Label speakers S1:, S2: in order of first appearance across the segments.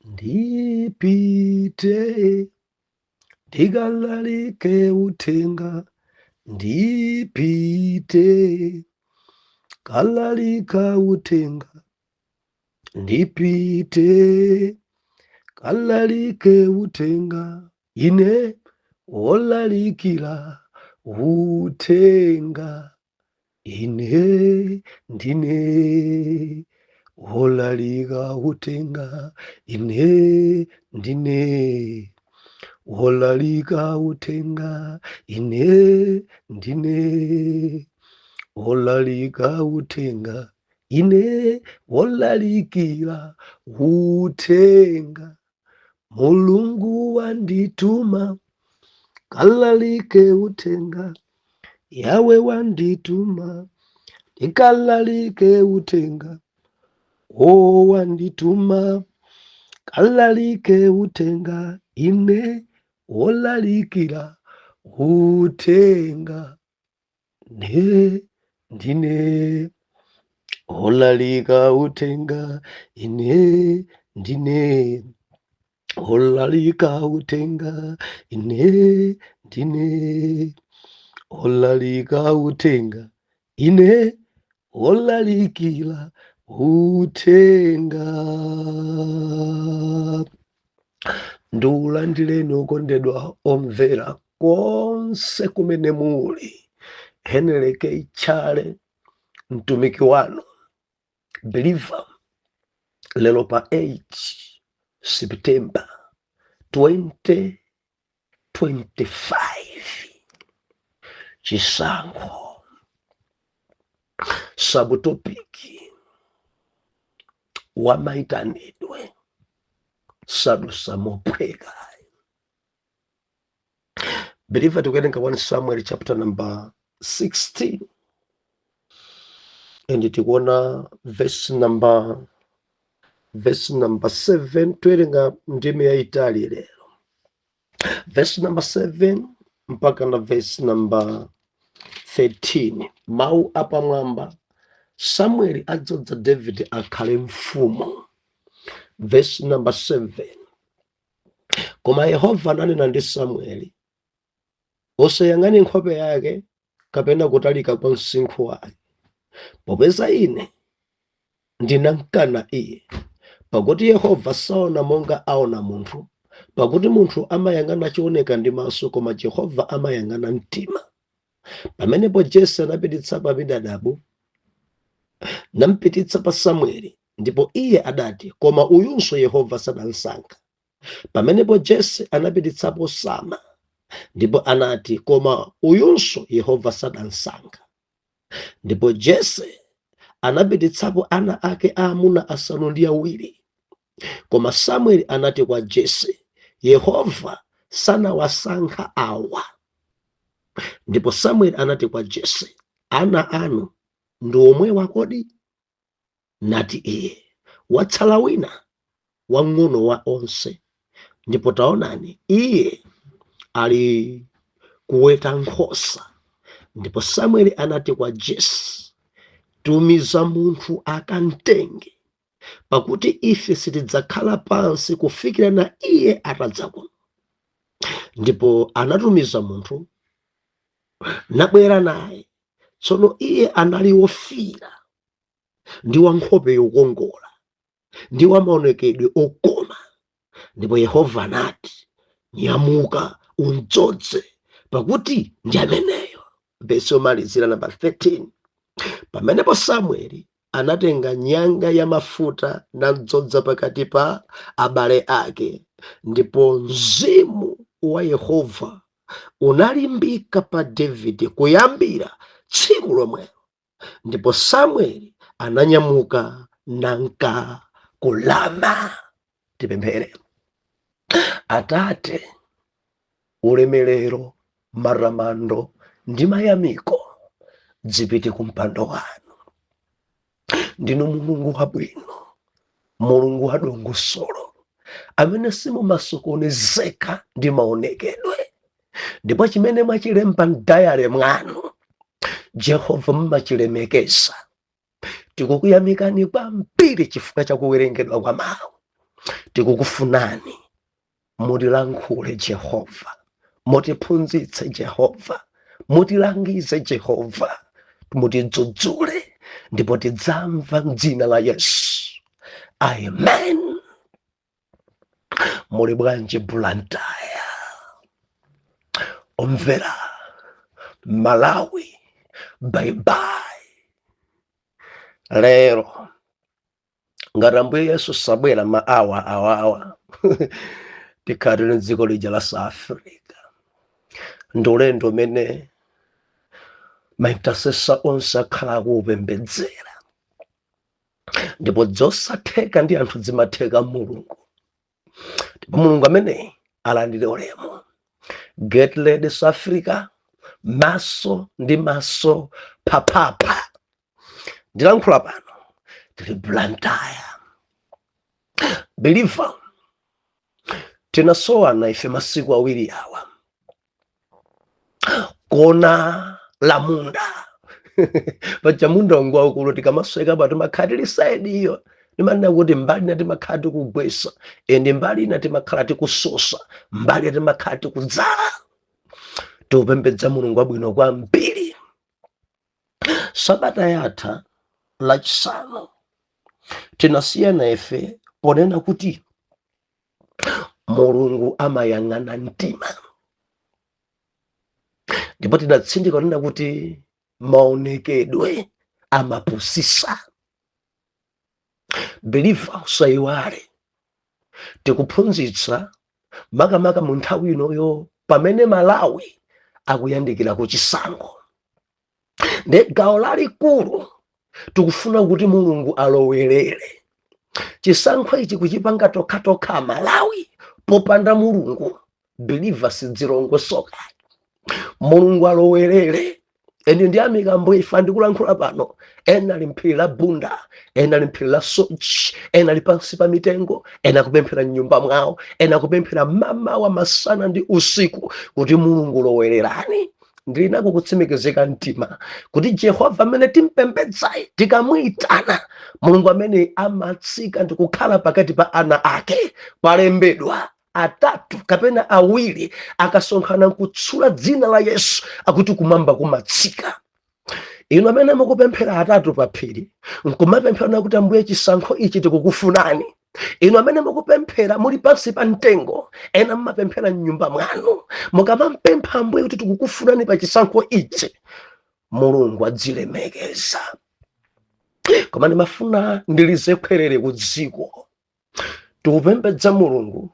S1: Ndipite ndikalalike uthenga, ndipite kalalika uthenga, ndipite kalalike uthenga, ine wolalikira uthenga, ine ndine wolalika uthenga, ine ndine wolalika uthenga, ine ndine wolalika uthenga, ine wolalikira uthenga. Mulungu wandituma kalalike uthenga, Yawe wandituma ndikalalike uthenga, o wandituma kalalike uthenga, ine wolalikira uthenga, ne ndine wolalika uthenga, ine ndine wolalika uthenga, ine ndine wolalika uthenga, ine wolalikira uthenga. Ndiulandireni okondedwa omvera konse kumene muli. Henry K. Chale, mtumiki wanu believer, lero pa 8 September 2025, chisankho, subtopic wamaitanidwe sadusa mophweka. Believer, tikuwerenga 1 Samuel chapter number 16 and tikuona verse number 7. Towerenga ndime yayitali lero, verse number 7 mpaka na verse number 13. Mawu apamwamba: Samueli adzodza David akhale mfumu. Verse number 7: Koma Yehova ananena ndi Samueli, "Usayang'ane nkhope yake kapena kutalika kwa msinkhu wake, popeza ine ndinamkana iye. Pakuti Yehova saona monga aona munthu, pakuti munthu amayang'ana chooneka ndi maso, koma Yehova amayang'ana mtima." Pamenepo Jese anapititsapo Abinadabu nampititsa pa Samueli, ndipo iye adati, "Koma uyunso Yehova sadamsankha." Pamenepo Jese anapititsapo Sama, ndipo anati, "Koma uyunso Yehova sadamsankha." Ndipo Jese anapititsapo ana ake aamuna 7. Koma Samueli anati kwa Jese, "Yehova sanawasankha awa." Ndipo Samueli anati kwa Jese, "Ana anu ndi omwewa kodi?" Nati iye, "Watsala wina, wang'ono wa onse, ndipo taonani, iye ali kuweta nkhosa." Ndipo Samueli anati kwa Jese, "Tumiza munthu akamtenge, pakuti ife sitidzakhala pansi kufikira na iye atadza kuno." Ndipo anatumiza munthu, nabwera naye. Tsono iye anali wofiira ndi wankhope yokongola ndi wamaonekedwe okoma. Ndipo Yehova anati, "Nyamuka, umdzodze, pakuti ndi ameneyo." Vesi yomalizira, namba 13: Pamenepo Samueli anatenga nyanga ya mafuta nadzodza pakati pa abale ake, ndipo mzimu wa Yehova unalimbika pa Davide kuyambira tsiku lomwelo. Ndipo Samueli ananyamuka nanka ku Rama. Tipemphere. Atate, ulemerero, maramando ndi mayamiko zipite ku mpando wanu. Ndinu Mulungu wabwino, Mulungu wa dongosolo, amene simumasokonezeka ndi maonekedwe, ndipo chimene mwachilemba m'diary mwanu, Jehova, mumachilemekeza. Tikukuyamikani kwambiri chifukwa cha kuwerengedwa kwa mawu. Tikukufunani mutilankhule Jehova, mutiphunzitse Jehova, mutilangize Jehova, mutidzudzule, ndipo tidzamva mdzina la Yesu, amen. Muli bwanji Blantyre? Omvera, Malawi, bye bye. Lero ngati Ambuye Yesu sabwera ma awa awawa, tikhala tili mdziko lija la South Africa. Ndi ulendo umene ma intercessor onse akhala akuupembedzera, ndipo zosatheka ndi anthu zimatheka Mulungu, ndipo Mulungu ameneyi alandire ulemu. Get ready, South Africa, maso ndi maso phaphapha. Ndilankhula pano tili Blantyre. Believer, tinasowana ife masiku awiri awa kona la munda paja. Munda wangu waukulu, tikamasweka pa timakhala tili side iyo. Ndimanena kuti mbali ina timakhala tikugwesa, ende mbali ina timakhala tikusosa, mbali ina timakhala tikudzala. Tikupembedza Mulungu wabwino kwambiri. Sabata yatha Lachisanu tinasiyana ife ponena kuti Mulungu amayang'ana mtima, ndipo tidatsindika kunena kuti maonekedwe amapusisa. Believer, usayiwale, tikuphunzitsa makamaka mu nthawi inoyo pamene Malawi akuyandikira ku chisankho, ndi gawo lalikulu tikufuna kuti Mulungu alowerere. Chisankho ichi kuchipanga tokhatokha Malawi popanda Mulungu, believer, sidzilongosoka. Mulungu alowerere. Eni ndi amikambo ife ndikulankhula pano, ena ali mphiri la Bunda, ena ali mphiri la Soche, ena ali pansi pa mitengo, ena akupemphera mnyumba mwawo, ena akupemphera mamawa, masana ndi usiku kuti Mulungu lowererani. Ndili nako kutsimikizika mtima kuti Jehova amene timpembedzayi, tikamuyitana Mulungu amene amatsika ndi kukhala pakati pa ana ake. Palembedwa, atatu kapena awiri akasonkhana nkutchula dzina la Yesu, akuti kumwamba kumatsika. Inu amene mukupemphera atatu pa phiri nkumapemphera kuti Ambuye, chisankho ichi tikukufunani, inu amene mukupemphera muli pansi pa mtengo, ena mmapemphera mnyumba mwanu, mukamampempha Ambuye kuti tikukufunani pa chisankho ichi, Mulungu adzilemekeza. Koma ndimafuna ndilize khwerere ku dziko. Tikupembedza Mulungu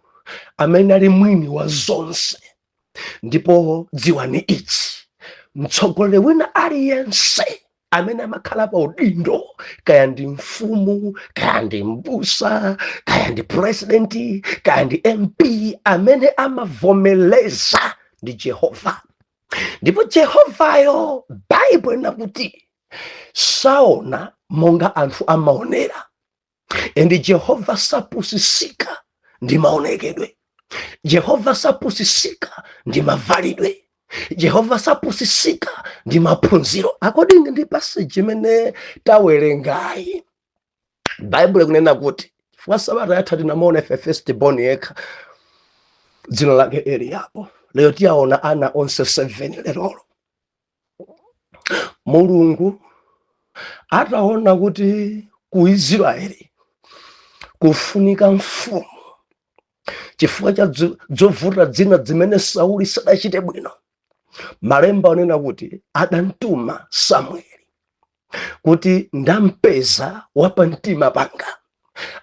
S1: amene ali mwini wa zonse, ndipo dziwani ichi: mtsogoleri wina aliyense amene amakhala pa udindo, kaya ndi mfumu, kaya ndi mbusa, kaya ndi president, kaya ndi MP, amene amavomeleza ndi Jehova. Ndipo Jehovayo, Baibulo inakuti saona monga anthu amaonera, and Jehova sapusisika ndi maonekedwe, Jehova sapusisika ndi mavalidwe, Jehova sapusisika ndi maphunziro. According ndi passage imene tawerengayi, Baibulo ikunena kuti, chifukwa sabata yatha tinamaona ife first born yekha, dzina lake Eliabu, lero tiyaona ana onse 7. Lerolo Mulungu ataona kuti ku Israeli kufunika mfumu chifukwa cha zovuta dzina zimene Sauli sadachite bwino, malemba anena kuti adamtuma Samueli kuti ndampeza wapamtima panga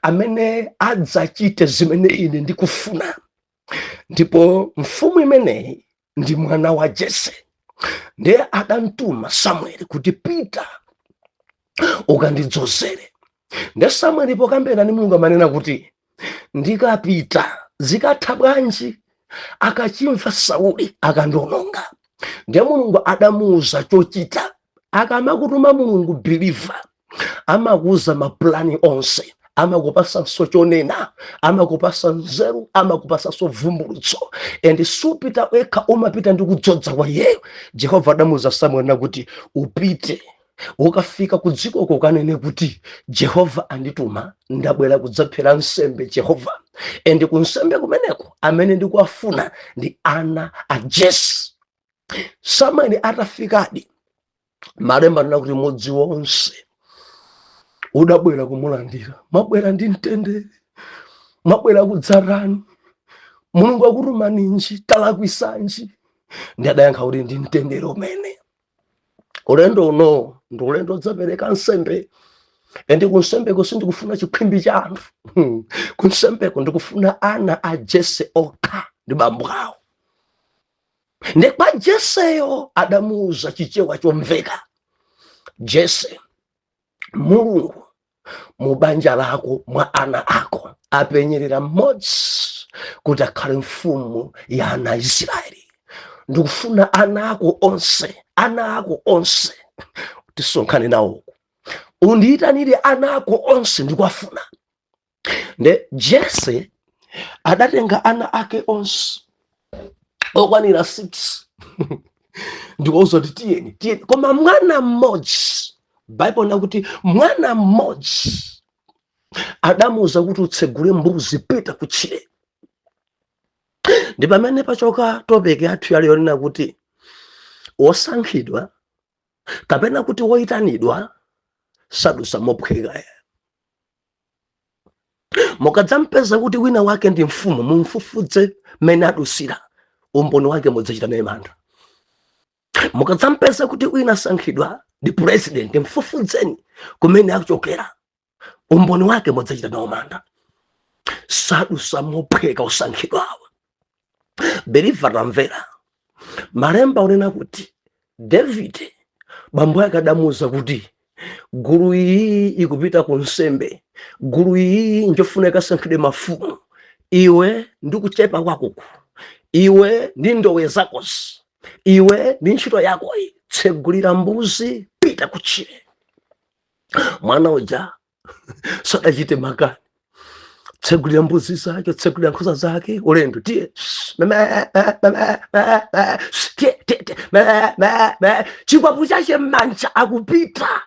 S1: amene adzachite zimene ine ndikufuna, ndipo mfumu imeneyi ndi mwana wa Jese. Ndiye adamtuma Samueli kuti pita ukandidzozere. Ndiye Samueli pokambirana ndi Mulungu amanena kuti ndikapita zikatha bwanji? Akachimva Sauli akandiononga. Ndiye Mulungu adamuuza chochita. Akamakutuma Mulungu, believer, amakuuza mapulani onse, amakupasanso chonena, amakupasa nzeru, amakupasanso vumbulutso, and supita wekha, umapita ndi kudzodza kwa iyeyo. Jehova adamuuza Samueli nakuti upite. Ukafika ku dzikoko ukanene kuti Jehova andituma, ndabwera kudzaphera nsembe Jehova, and ku nsembe kumeneko amene ndikuwafuna ndi ana a Jese. Samueli atafikadi, malemba anena kuti mudzi wonse udabwera kumulandira. Mwabwera ndi mtendere? Mwabwera kudzatani? Mulungu akutumaninji? Talakwisanji? Ndi adayankha kuti ndi mtendere umene ulendo uno ndi ulendo udzapereka nsembe, and kunsembeko sindikufuna chikhwimbi cha anthu. Kunsembeko ndikufuna ana a Jese okha ndi bambo awo. Ndi kwa Jeseyo adamuuza Chichewa chomveka, Jese, Mulungu mu banja lako, mwa ana ako, apenyerera mmodzi kuti akhale mfumu ya ana a Israeli. Ndikufuna ana ako onse, ana ako onse tisonkhane nawo, undiyitanire ana ako onse, ndikuwafuna. Nde Jese adatenga ana ake onse okwanira 6 ndikuwauza kuti tiyeni, tiyeni. Koma mwana mmodzi, Baibulo nakuti mwana mmodzi adamuuza kuti utsegule mbuzi, pita kutchire. Ndi pamene pachoka topic yathu yali yonena kuti wosankhidwa kapena kuti woyitanidwa sadusa mophweka. Mukadzampeza kuti wina wake ndi mfumu, mumfufudze mmene adusira, umboni wake mudzachita naye mantha. Mukadzampeza kuti wina asankhidwa ndi president, mfufudzeni kumene akuchokera, umboni wake mudzachita nawo mantha. Sadusa mophweka osankhidwawa. Believer, tamvera, malemba unena kuti Davide bambo ake adamuwuza kuti gulu iyi ikupita ku nsembe, gulu iyi njofuna ikasankhidwe mafumu, iwe ndi kuchepa kwakuku, iwe ndi ndowe zakozi, iwe ndi ntchito yakoyi, tsegulira mbuzi, pita kutchire. Mwana uja sadachite makani, tsegulira mbuzi zake, tsegulira nkhosa zake, ulendo, tiye, meme, meme, meme, tiye, tiye, tiye, me, me, me, chikwapu chache m'manja akupita.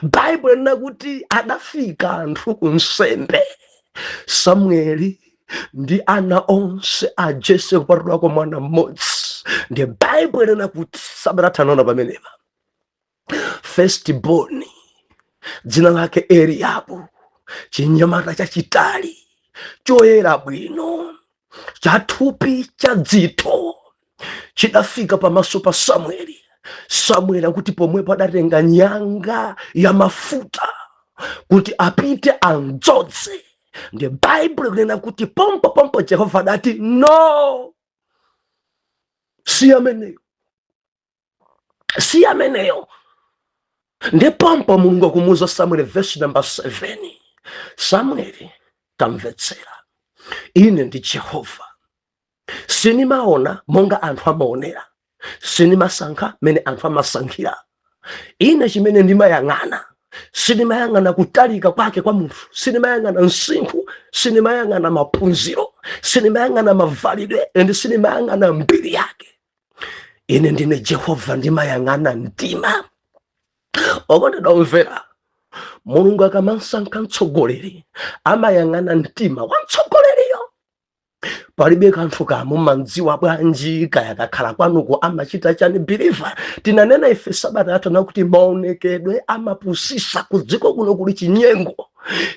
S1: Baibulo lina kuti adafika anthu ku nsembe, Samueli ndi ana onse a Jese kupatulako mwana mmodzi. Ndi Baibulo lina kuti sabatathanona pamenepa, first born dzina lake Eliabu, chinyamata chachitali, choyera bwino, chathupi cha dzitho, chidafika pamaso pa Samueli. Samueli akuti pomwepo adatenga nyanga ya mafuta kuti apite amdzodze. Ndi Baibulo kunena kuti pompo pompo Jehova adati no, si ameneyo, si ameneyo. Ndi pompo Mulungu akumuuza Samueli, verse number 7, Samueli, tamvetsera, ine ndi Jehova, sinimaona monga anthu amaonera, sinimasankha mene anthu amasankhira. Ine chimene ndimayang'ana, sinimayang'ana kutalika kwake kwa munthu, sinimayang'ana msinkhu, sinimayang'ana maphunziro, sinimayang'ana mavalidwe, and sinimayang'ana mbiri yake. Ine ndine Jehova, ndimayang'ana mtima. Okondedwa omvera, Mulungu akamasankha mtsogoleri amayang'ana mtima wa mtsogoleriyo. Palibe kanthu kamumandziwa bwanji, kaya kakhala kwanuko amachita chani. Believer, tinanena ife sabata yatha kuti maonekedwe amapusisa. Ku dziko kuno kuli chinyengo.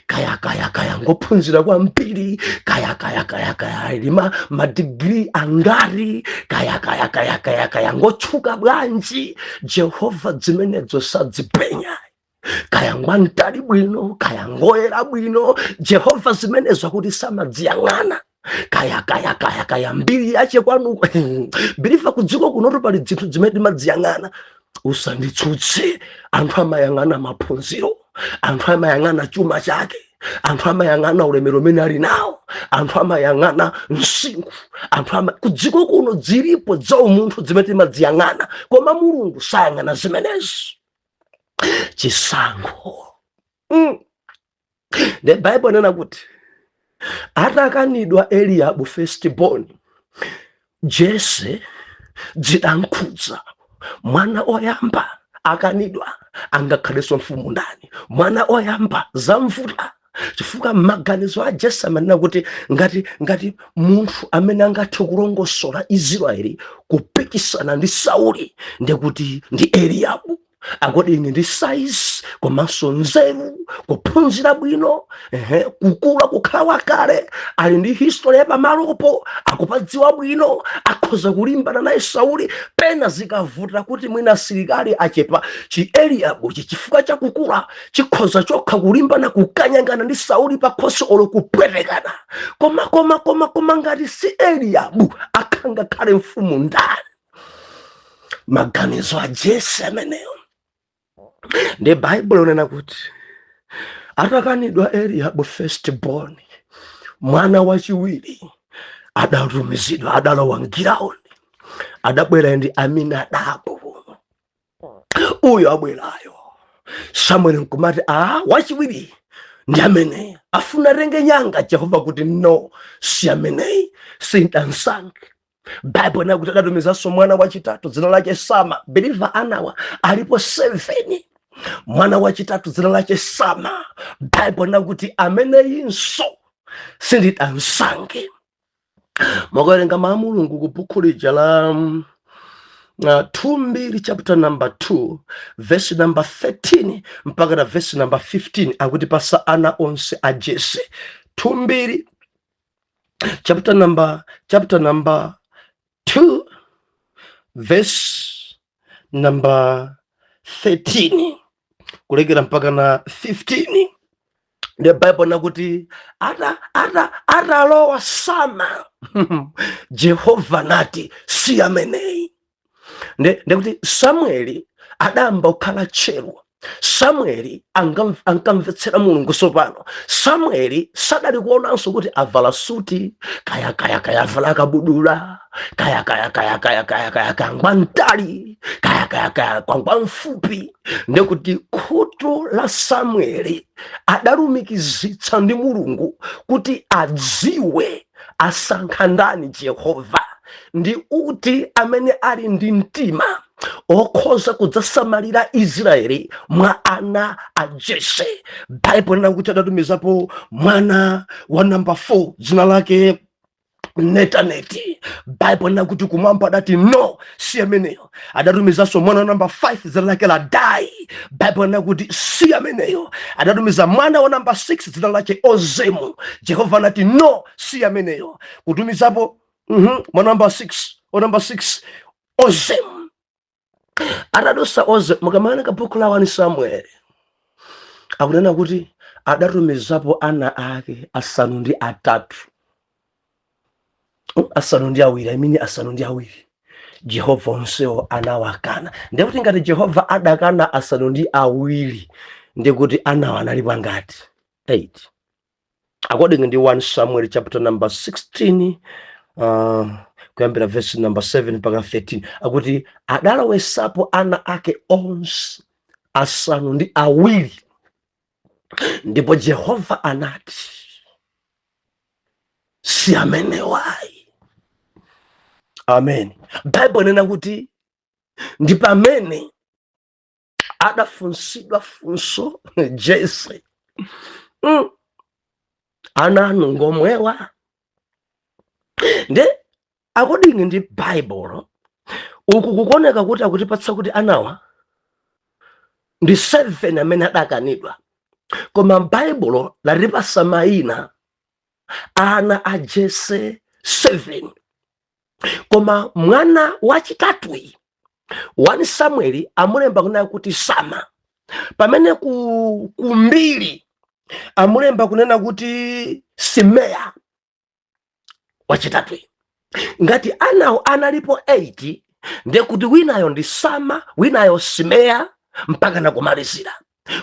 S1: Kaya kaya kaya ngophunzira kwambiri, kaya kaya kaya kaya lima madigiri angati, kaya kaya kaya kaya kaya ngotchuka bwanji, Jehova zimenezo sadzipenya. Kaya ngwantali bwino, kaya ngoyera bwino, Jehova zimenezo akuti samadziyang'ana. Kaya kaya kaya kaya mbiri yache kwanu. Believer, ku dziko kunoto pali zinthu zimene timadziyang'ana. Usanditsutse, anthu amayang'ana maphunziro, anthu amayang'ana chuma chake, anthu amayang'ana ulemero umene ali nawo, anthu amayang'ana msinkhu, anthu ama ku dziko kuno zilipo za umunthu zimene timadziyang'ana, koma Mulungu sayang'ana zimenezo. Chisankho. The Bible nena kuti atakanidwa Eliabu first born, Jese zidankhudza, mwana oyamba Akanidwa, angakhalenso mfumu ndani? Mwana oyamba zamvuta, chifukwa maganizo a Jese amanena kuti ngati munthu amene angathe kulongosola Israeli kupikisana ndi Sauli, ndikuti ndi Eliabu, according ndi size komanso nzeru, kuphunzira bwino, kukula, kukhala wakale, ali ndi history yapamalopo, akupadziwa bwino, akhoza kulimbana naye Sauli. Pena zikavuta kuti mwina asilikali achepa, chi Eliabuchi, chifukwa chakukula, chikhoza chokha kulimbana, kukanyangana ndi Sauli pakhosi olo kupwetekana. Koma ngati si Eliabu, akhangakhale mfumu ndani? Maganizo a Jese ameneyo. Ndi Baibulo unena kuti atakanidwa Eliabu first born, mwana wachiwiri adatumizidwa, adalowa mground, adabwera ndi Aminadabu. Uyo abwerayo, Samuel nkumati, "A wachiwiri ndi amene afuna tenge nyanga." Jehova kuti, "No, si ameneyi, sindansankhe." Bible nakuti adatumizanso mwana wachitatu, dzina lake Sama. Believer, anawa alipo 7. Mwana wachitatu dzina lake Sama. Bible nakuti ameneyinso sindidansankhe. Mukawerenga mawu a Mulungu ku buku lija la 2 Mbiri chapter number 2, verse number 13 mpaka na verse number 15, akuti pasa ana onse a Jese. 2 Mbiri chapter number 2, verse number 13 kulekera mpaka na 15. The Bible nakuti atalowa Sama, Jehova nati, "Si ameneyi." Ndekuti Samueli adamba kukhala tcheru. Samueli ankamvetsera Mulungu. Sopano Samueli sadali kuonanso kuti avala suti, kaya kaya kaya avala kabudula, kaya kaya kaya kaya kaya kaya kangwa mtali, kaya kaya kaya kwangwa mfupi. Ndekuti khutu la Samueli adalumikizitsa ndi Mulungu kuti adziwe asankha ndani Jehova, ndi uti amene ali ndi mtima okhoza kudzasamalira Israeli mwa ana a Jese. Baibulo lina kuti adatumizapo mwana wa namba 4, dzina lake Netaneti. Baibulo lina kuti kumwamba adati, "No, si ameneyo." Adatumizanso mwana wa namba 5, dzina lake Radai. Baibulo lina kuti si ameneyo. Adatumiza mwana wa namba 6, dzina lake Ozemu. Jehova anati, "No, si ameneyo." Kutumizapo mwana namba 6, wa namba 6 Ozemu. Atadusa Ozemu, mukamayana buku la 1 Samuel, akunena kuti adatumizapo ana ake asanu ndi atatu, asanu ndi awiri, I mean asanu ndi awiri. Jehova onsewo anawakana. Ndikuti ngati Jehova adakana asanu ndi awiri, ndikuti anawo analipo angati? 8, according ndi 1 Samuel chapter number 16, kuyambira verse number 7 mpaka 13, akuti adalowesapo ana ake onse asanu ndi awiri, ndipo Jehova anati, "Si amenewayi." Amen. Bible inena kuti ndi pamene adafunsidwa funso Jese, Ana anu ngomwewa?" Nde according ndi Bible uku kukuoneka kuti akutipatsa kuti anawa ndi 7 amene adakanidwa, koma Baibulo latipasa mayina ana a Jese 7, koma mwana wachitatuyi 1 Samueli amulemba kunena kuti Sama, pamene ku kumbiri amulemba kunena kuti Simeya wachitatuyi. Ngati anawo analipo 8, ndekuti winayo ndi Sama, winayo Simeya, mpaka nakumalizira.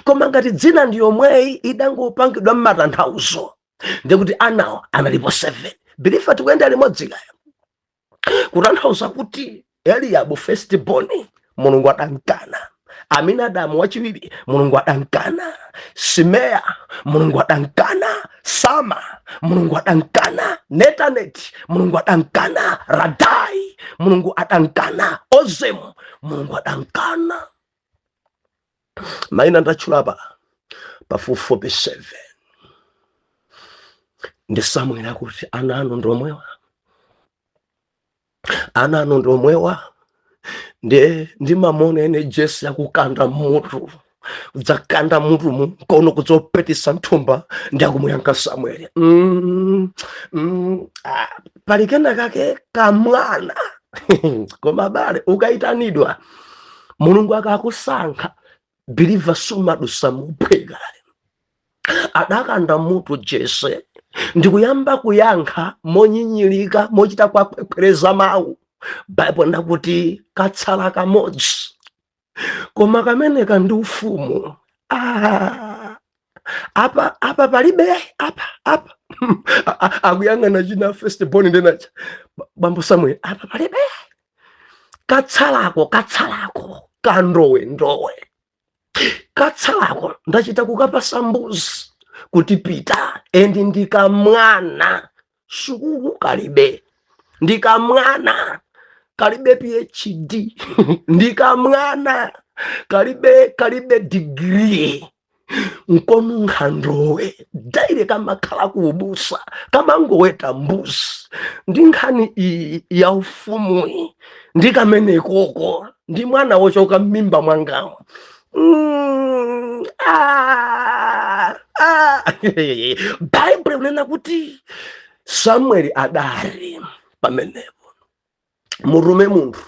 S1: Koma ngati dzina ndi yomweyi, idangopangidwa mmatanthauzo, ndekuti anawo analipo 7. Believer, tikuyenda limodzi kaya? Kutanthauza kuti Eliabu first born Mulungu adankana, Aminadamu wachiwiri Mulungu adankana, Simeya Mulungu adankana, Sama Mulungu adankana, Netanet Mulungu adankana, Radai Mulungu adankana, Ozemu Mulungu adankana. Mayina ndatchulapa pafupifupi 7. Ndi Samueli akuti, "Ana anu ndi omwewa, ana anu ndi omwewa." Ndiye ndimamona ene Jese akukanda mutu, kudzakanda mutu mu mkono, kudzopetisa nthumba, ndi akumuyankha Samueli, ah, pali kena kake kamwana." Koma bale, ukayitanidwa, Mulungu akakusankha, believer, sumadusa muphweka. Adakanda mutu Jese ndikuyamba kuyankha monyinyirika, mochita kwakhwekhwereza mawu. Baibulo ndakuti katsala kamodzi, koma kameneka ndi ufumu. Ah, apa apa palibe apa apa. Akuyang'ana china first born ndenacha. Bambo Samuel, apa palibe, katsalako, katsalako kandowe ndowe katsalako, ndachita kukapasa mbuzi kuti pita, and ndikamwana, sukulu kalibe, ndikamwana kalibe PhD, ndikamwana kalibe, kalibe degree, nkonunkha ndowe daire, kamakhala kuubusa, kamangoweta mbuzi. Ndi nkhani iyi ya ufumuyi ndi kamenekoko, ndi mwana wochoka m'mimba mwangawo. Ah, ah. Baibulo kunena kuti Samueli adali pamenepo, "Mutume munthu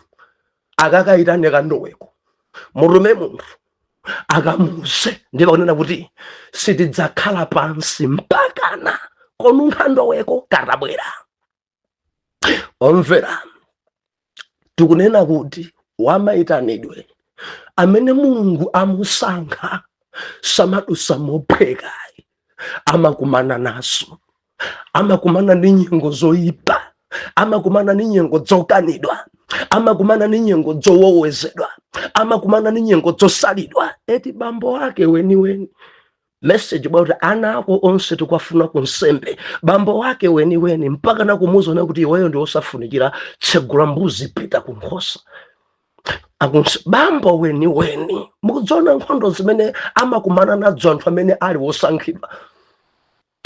S1: akakayitane kandoweko, mutume munthu akamuze." Ndipo kunena kuti sitidzakhala pansi mpakana konunkha ndoweko katabwera. Omvera, tikunena kuti wamayitanidwe amene Mulungu amusankha samadusa mophweka. Amakumana naso, amakumana ndi nyengo zoyipa, amakumana ndi nyengo zokanidwa, amakumana ndi nyengo zowowezedwa, amakumana ndi nyengo zosalidwa. Eti bambo ake weniweni, message bwa kuti ana ako onse tikuwafuna ku nsembe. Bambo wake weniweni mpaka nakumuwuza kuti iweyo ndi wosafunikira, tsegula mbuzi, pita ku nkhosa. Bambo weniweni, mukudziona nkhondo zimene amakumana nadzo anthu amene ali wosankhidwa?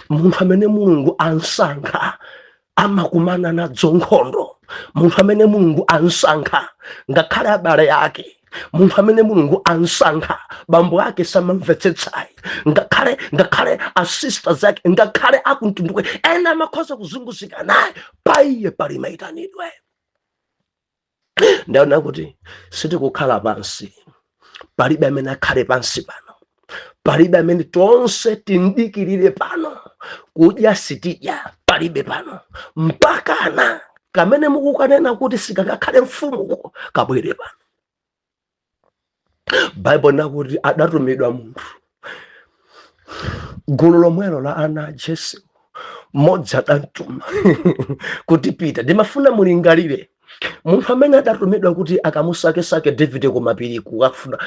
S1: Munthu amene Mulungu ansankha amakumana nadzo nkhondo. Munthu amene Mulungu ansankha, ngakhale abale ake, munthu amene Mulungu ansankha, bambo ake samamvetsetsayi, ngakhale asisters ake, ngakhale akumtunduke ena amakhoza kuzunguzika naye, paiye pali mayitanidwe. Ndaona kuti sitikukhala pansi, palibe amene akhale pansi pano, palibe amene, tonse tindikirire pano. Kudya sitidya, palibe pano, mpakana kamene mukukanena kuti sikangakhale mfumuko kabwere pano. Baibulo nakuti adatumidwa munthu, gulu lomwelo la ana a Jese, mmodzi adamtuma kuti pita. Ndimafuna mulingalire munthu amene adatumidwa kuti akamusakesake Davide kumapiri, kukafuna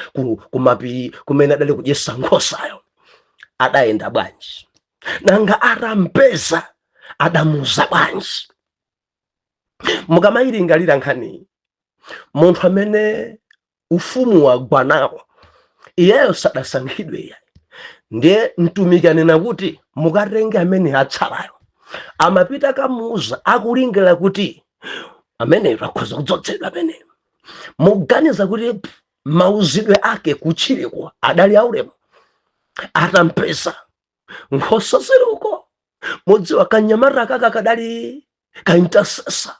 S1: kumapiri kumene adali kudyesa nkhosayo, adayenda bwanji? Nanga atampeza adamuza bwanji? Mukamayilingalira nkhaniyi, munthu amene ufumu wagwa nawo, iyeyo sadasankhidwe iye, ndiye mtumiki anena kuti mukatenge amene atsalayo. Amapita kamuuza akulingalira kuti ameneyo akhoza kudzozedwa ameneyo. Muganiza kuti mauzidwe ake kutchireko adali aulemu? Atampeza, nkhosa zili uko, mudziwa kanyamata kaka kadali ka intercessor,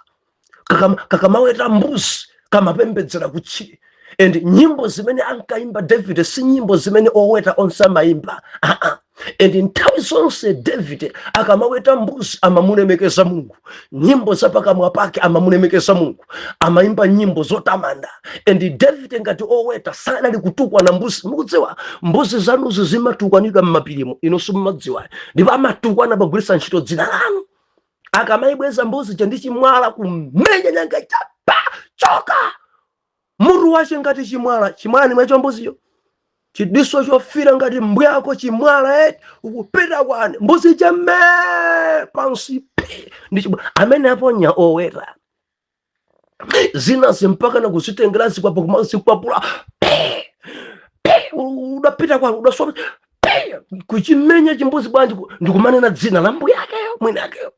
S1: kakamaweta mbuzi kamapembedzera kutchire. And nyimbo zimene ankaimba David si nyimbo zimene oweta onse amayimba, aa. And nthawi zonse David akamaweta mbuzi amamulemekeza Mulungu, nyimbo zapakamwa pake amamulemekeza Mulungu, amayimba nyimbo zotamanda. And David ngati oweta sanali kutukwana mbuzi. Mukudziwa mbuzi zanuzi zimatukwanidwa m'mapirimo, ino simumadziwa, ndipo amatukwana pagwiritsa ntchito dzina lanu. Akamayibweza mbuzi cha ndi chimwala kumenya nyanga chapa choka, mutu wache ngati chimwala, chimwala ni mwacho mbuziyo, chidiso chofira ngati mbwako, chimwala eti ukupita kwani, mbuzi chame pansi pe ndi chimwala amene aponya oweta. Zina zimpaka na kuzitengera zikwapo kumazikwapula pe pe. Udapita kwa udasoma pe kuchimenya chimbuzi bwanji, ndikumanena dzina la mbuyakeyo mwinakeyo.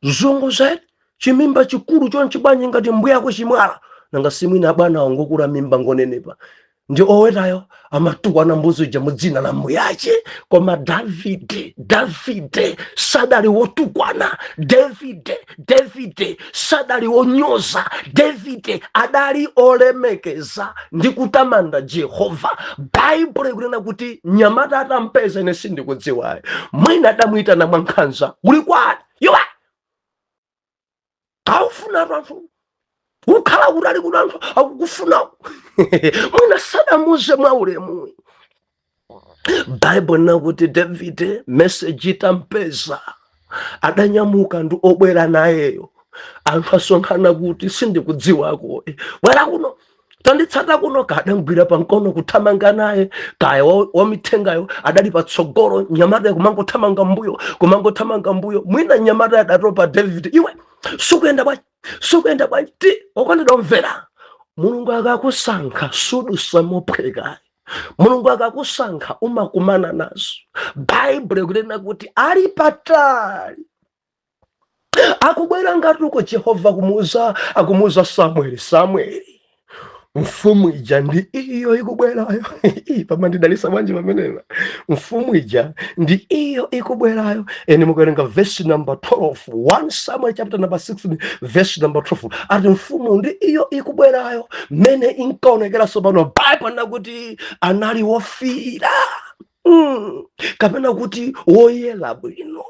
S1: Zungu zedi, chimimba chikulu chonchi bwanji ngati mbuyako chimwala. Nanga simwina abwana wangokula mimba ngonenepa, ndi owetayo amatukwana mbuzi ija mu dzina la mbuyache. Koma Davide, Davide sadali wotukwana. Davide, Davide sadali wonyoza. Davide adali olemekeza ndi kutamanda Jehova. Baibulo ikunena kuti nyamata atampeza, ine sindikudziwayo, mwina adamuyitana mwankhanza, "Uli kwani iwe? Aufuna anthu ukhala kutali kuti anthu akukufuna." Mwina sadamuze mwaulemu. Baibulo nakuti Davide meseji itampeza adanyamuka ndi obwera nayeyo. Anthu asonkhana kuti sindikudziwako. "Bwera kuno, tanditsata kuno." Kadamgwira pamkono kuthamanga naye, kaya wamithengayo adali patsogolo, nyamata kumangothamanga mbuyo, kumangothamanga mbuyo. Mwina nyamata adatopa. "David, iwe sukuyenda bwanji? Sukuyenda bwanji?" Ti okondedwa omvera, Mulungu akakusankha sudusa mophweka. Mulungu akakusankha umakumana nazo. Baibulo ikunena kuti ali patali akubwera ngati uko, Jehova kumuuza, akumuuza Samueli, "Samueli, mfumu ija ndi iyo ikubwerayo." Pamandidalisa bwanji pamenepa? Mfumu ija ndi iyo ikubwerayo. Eni mukuwerenga verse number 12, 1 Samuel chapter number 16 verse number 12, ati mfumu ndi iyo ikubwerayo. Mmene inkaonekeranso pano, Bible nakuti anali wofira, kapena kuti woyera bwino,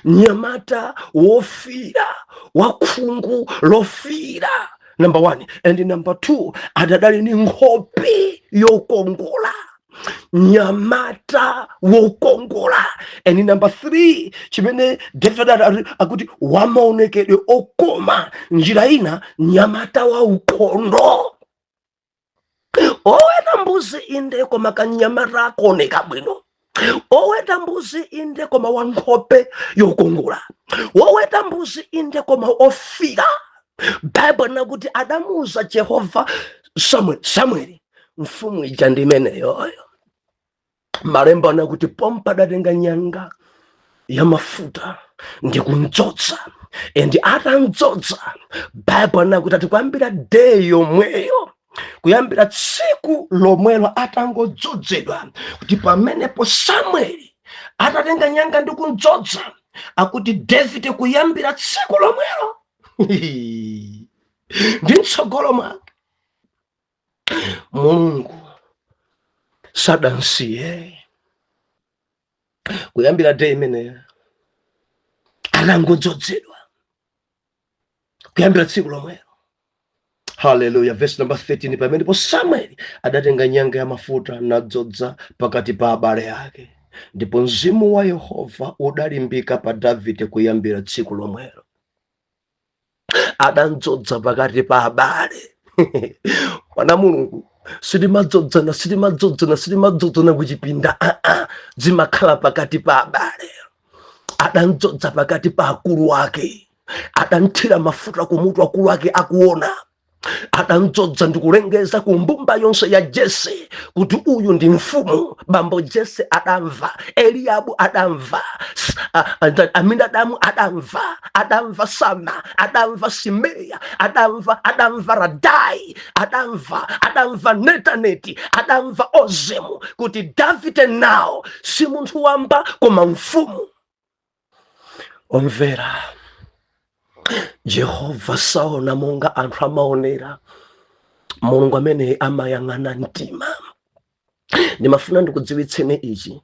S1: nyamata wofira, wakhungu lofira, number one, and number two, adadali ni nkhope yokongola, nyamata wokongola. And number three, chimene David akuti wamaonekedwe okoma, njira ina nyamata wa ukhondo, oweta mbuzi inde, koma kanyamata akuoneka bwino. Oweta mbuzi inde, koma wankhope yokongola. Woweta mbuzi inde, koma ofira. Bible nakuti adamuuza Jehova Samuel, "Samueli, mfumu ija ndi imeneyoyo." Malemba anakuti pompa adatenga nyanga ya mafuta ndi kumdzodza, and atamdzodza, Bible anakuti ati kuyambira day yomweyo, kuyambira tsiku lomwelo atangodzozedwa, kuti pamenepo Samueli atatenga nyanga ndi kumdzodza, akuti David kuyambira tsiku lomwelo ndi mtsogolo mwake Mulungu sadansiye. Kuyambira day imeneyo atangodzozedwa, kuyambira tsiku lomwelo. Haleluya! Verse number 13, pamenepo Samueli adatenga nyanga ya mafuta nadzodza pakati pa abale ake, ndipo mzimu wa Yehova udalimbika pa Davide kuyambira tsiku lomwelo. Adamdzodza pakati pa abale. Mwana Mulungu, sitimadzodzana, sitimadzodzana, sitimadzodzana kuchipinda, aa, zimakhala pakati pa abale. Adamdzodza pakati pa akulu ake, adamthira mafuta kumutu akulu ake akuona, adamdzodza ndikulengeza ku mbumba yonse ya Jese kuti uyu ndi mfumu. Bambo Jese adamva, Eliabu adamva, Aminadamu adamva, adamva Sama, adamva Simeya, adamva, adamva Radai, adamva, adamva Netaneti, adamva Ozemu, kuti Davide nawo si munthu wamba koma mfumu. Omvera, Jehova saona monga anthu amaonera. Mulungu amene amayang'ana mtima. Ndimafuna ndikudziwitseni ichi: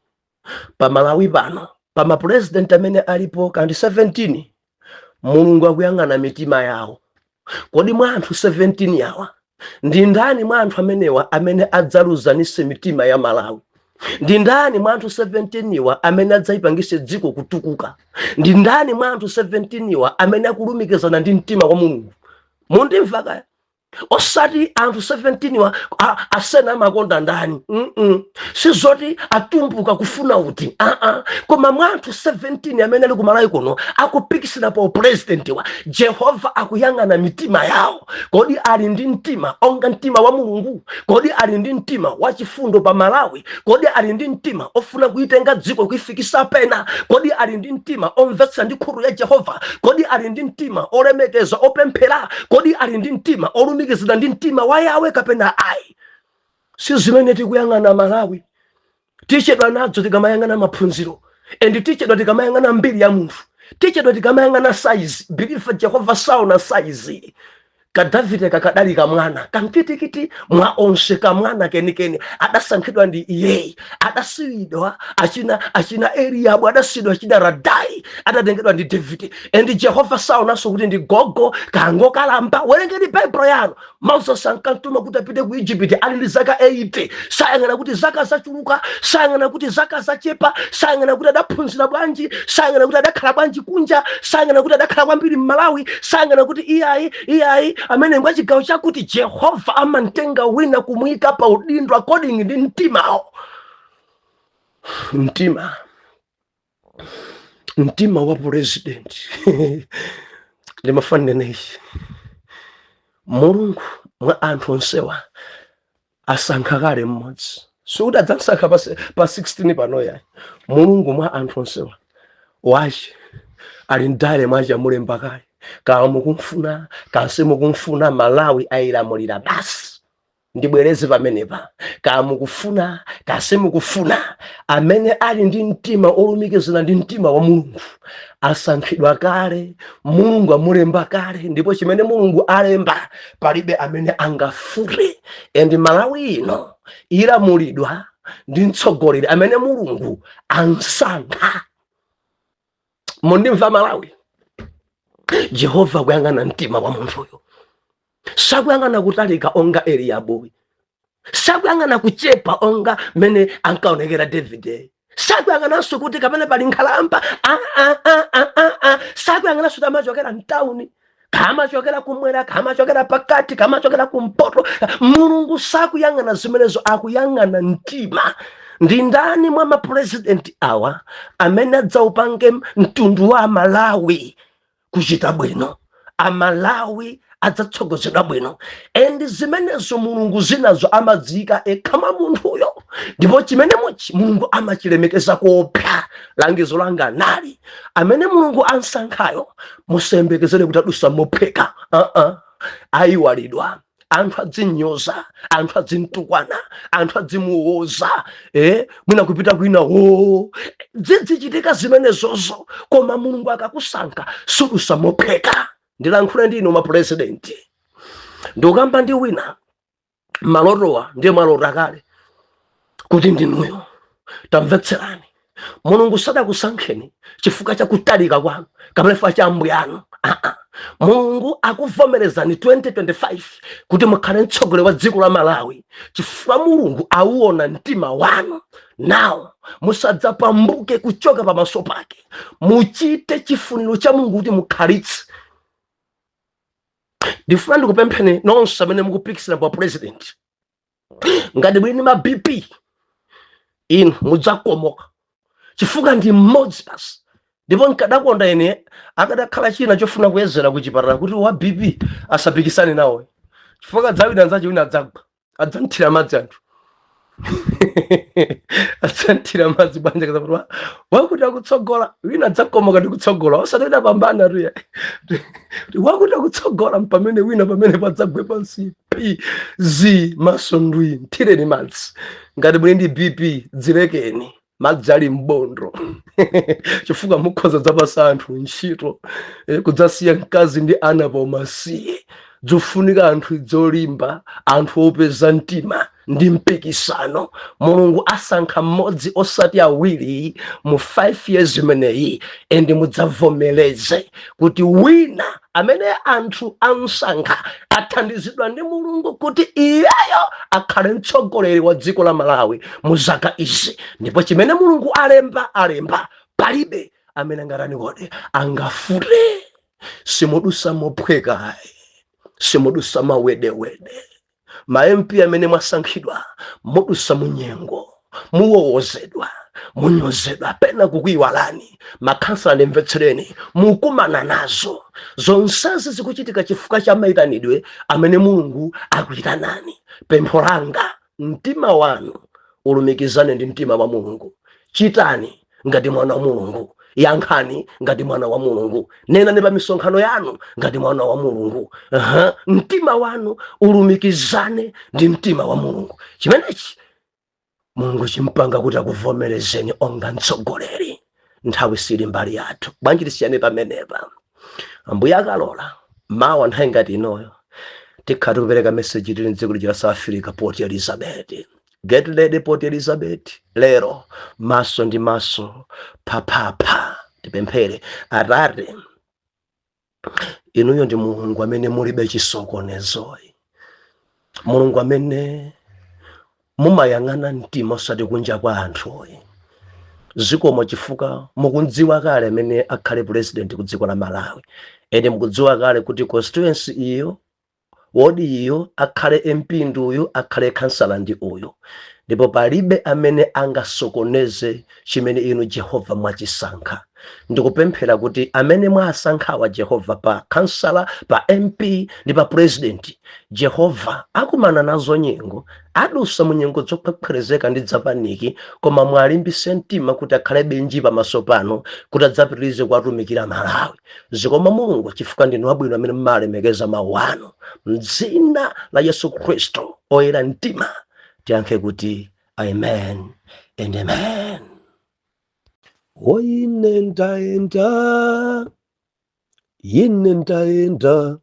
S1: Pamalawi pano, pa mapurezidenti amene alipo kandi 17, Mulungu akuyang'ana mitima yawo. Kodi mwa anthu 17 yawa, ndi ndani mwa anthu amenewa amene adzaluzanise mitima ya Malawi? Ndi ndani mwa anthu 17 iwa amene adzayipangise dziko kutukuka? Ndi ndani mwa anthu 17 iwa amene akulumikizana ndi mtima wa Mulungu? Mundimva kaya? Osati anthu 17 wa asena amakonda ndani. Sizoti atumbuka kufuna uti, aa, koma mwa anthu 17 amene ali kumalawi kuno akupikisana pa upresident wa, Jehova akuyang'ana mitima yawo. Kodi ali ndi mtima onga mtima wa Mulungu? Kodi ali ndi mtima wachifundo pa Malawi? Kodi ali ndi mtima ofuna kuitenga dziko kuifikisa pena? Kodi ali ndi mtima omvetsa ndi khutu ya Jehova? Kodi ali ndi mtima olemekeza, opemphera? Kodi ali ndi mtima olumikizana ndi mtima wa Yawe kapena ayi? Si zimene tikuyang'ana Malawi. Tichedwa nadzo tikamayang'ana maphunziro, and tichedwa tikamayang'ana mbiri ya munthu, tichedwa tikamayang'ana size. Believer, Jehova saona size. Kadavide kakadali kamwana kamkitikiti mwa onse, kamwana kenikeni, adasankhidwa ndi iyeyi. Adasiyidwa achina Eliabu, adasiyidwa achina Radai, adatengedwa ndi David. And Jehova saonanso kuti ndi gogo kangokalamba. Werengeni Baibulo yanu. Moses ankantuma kuti apite ku Egypt ali ndi zaka 80. Sayang'ana kuti zaka zachuluka, sayang'ana kuti zaka zachepa, sayang'ana kuti adaphunzira bwanji, sayang'ana kuti adakhala bwanji kunja, sayang'ana kuti adakhala kwambiri m'Malawi, sayang'ana kuti iyayi, iyayi, amene ngwa chigawo chakuti. Jehova amamtenga wina kumuyika pa udindo according ndi mtimawo. Mtima wa president, ndimafanira ichi: Mulungu mwa anthu onsewa asankha kale mmodzi. Sikuti adzasankha pa 16 pano, yayi. Mulungu mwa anthu onsewa wache ali mdale mwache, amulemba kale. Kaya mukumfuna, kaya simukumfuna, Malawi ayilamulira basi. Ndibwereze pamenepa: kaya mukufuna, kaya simukufuna, amene ali ndi mtima olumikizana ndi mtima wa Mulungu asankhidwa kale. Mulungu amulemba kale, ndipo chimene Mulungu alemba palibe amene angafute. And Malawi ino ilamulidwa ndi mtsogoleri amene Mulungu ansankha. Mundimva Malawi? Jehova akuyang'ana mtima wa munthuyo, sakuyang'ana kutalika onga Eliyabu, sakuyang'ana kuchepa onga mene ankaonekera Davide, sakuyang'ananso kuti kapena pali nkhalamba. Ah, ah, ah, ah, ah, ah. Sakuyang'ananso kuti amachokera mtawuni, kamachokera kumwera, kamachokera pakati, kamachokera kumpoto. Mulungu sakuyang'ana zimenezo, akuyang'ana mtima. Ndi ndani mwa mapurezidenti awa amene adzaupange mtundu wa Amalawi kuchita bwino? Amalawi adzatsogozedwa bwino. And zimenezo Mulungu zinazo amadziyika ekha mwa munthuyo, ndipo chimene muchi Mulungu amachilemekeza koopsa. Langizo langa nali: amene Mulungu ansankhayo, musayembekezere kuti adusa mophweka. Uh-uh. Ayiwalidwa, anthu adzinyoza, anthu adzimtukwana, anthu adzimuwoza, mwina kupita kwina wo zidzichitika zimenezozo. Koma Mulungu akakusankha sudusa mophweka. Ndilankhule ndi inu mapurezidenti. Ndikukamba ndi wina malotowa, ndiye mwalota kale kuti ndinuyo. Tamvetserani, Mulungu sadakusankheni chifukwa cha kutalika kwanu kapena chifukwa cha ambuyanu. Aa, Mulungu akuvomerezani 2025 kuti mukhale mtsogoleri wa dziko la Malawi chifukwa Mulungu auona mtima wanu. Nawo musadzapambuke kuchoka pamaso pake. Muchite chifuniro cha Mulungu kuti mukhalitse. Ndifuna ndikupempheni nonse amene mukupikisana pa president, ngati muli ndi ma BP, inu mudzakomoka chifukwa ndi mmodzi basi. Ndipo nkadakonda ine akadakhala china chofuna kuyezera ku chipatala kuti wa BP asapikisane nawo, chifukwa adzawina anzache, wina adzagwa, adzamthira madzi anthu, adzamthira madzi bwanja kazakuti wakuti akutsogola. Wina adzakomoka ndi kutsogola, osati wina pambana tuya. Wakuti akutsogola, pamene wina pamene padzagwe pansi p z maso ndwi. Mthireni madzi. Ngati muli ndi BP, dzilekeni, madzi ali mbondo, chifukwa mukhoza dzapasa anthu ntchito, kudzasiya mkazi ndi ana pa umasiye. Dzofunika anthu dzolimba, anthu opeza mtima ndi mpikisano. Mulungu asankha mmodzi osati awiri mu 5 years imeneyi, and mudzavomereze kuti wina amene anthu ansankha athandizidwa ndi Mulungu kuti iyeyo akhale mtsogoleri wa dziko la Malawi mu zaka izi. Ndipo chimene Mulungu alemba, alemba, palibe amene angatani kodi angafute. Simudusa mophweka ayi. Simudusa mawedewede. Ma MP amene mwasankhidwa, mudusa munyengo, muwowozedwa, munyozedwa, pena kukuyiwalani. Makhansala, ndimvetsereni, mukumana nazo zonsezi. Zikuchitika chifukwa cha mayitanidwe amene Mulungu akuyitanani. Pempho langa, mtima wanu ulumikizane ndi mtima wa Mulungu. Chitani ngati mwana wa Mulungu, yankhani ngati mwana wa Mulungu, nenani pa misonkhano yanu ngati mwana wa Mulungu. Aha, mtima wanu ulumikizane ndi mtima wa Mulungu. Chimenechi Mulungu chimpanga kuti akuvomerezeni onga mtsogoleri. Nthawi sili mbali yathu, bwanji tisiyane pamenepa? Ambuye akalola, mawa nthawi ngati inoyo tikhala tikupereka meseji tili mdziko lija la South Africa, Port Elizabeth. Get ready, Port Elizabeth. Lero maso ndi maso, phaphapha. Tipemphere. Atate, inuyo ndi Mulungu amene mulibe chisokonezoyi, Mulungu amene mumayang'ana mtima osati kunja kwa anthuyi. Zikomo chifukwa mukudziwa kale amene akhale president ku dziko la Malawi, ene mukudziwa kale kuti constituency iyo, wodi iyo, akhale MP ndi uyu, akhale kansala ndi uyu, ndipo palibe amene angasokoneze chimene inu Jehova mwachisankha. Ndikupemphera kuti amene mwasankhawa Jehova, pa kansala, pa MP ndi pa president, Jehova, akumana nazo nyengo, adusa mu nyengo zokhwekhwerezeka ndi za panic, koma mwalimbise mtima kuti akhale benji pamaso pano kuti adzapitirize kuwatumikira Malawi. Zikomo Mulungu, chifukwa ndinu wabwino amene mmalemekeza mawu anu. Mdzina la Yesu Khristu oyera mtima tiyankhe kuti amen and amen. Oine ndaenda, ine ndaenda,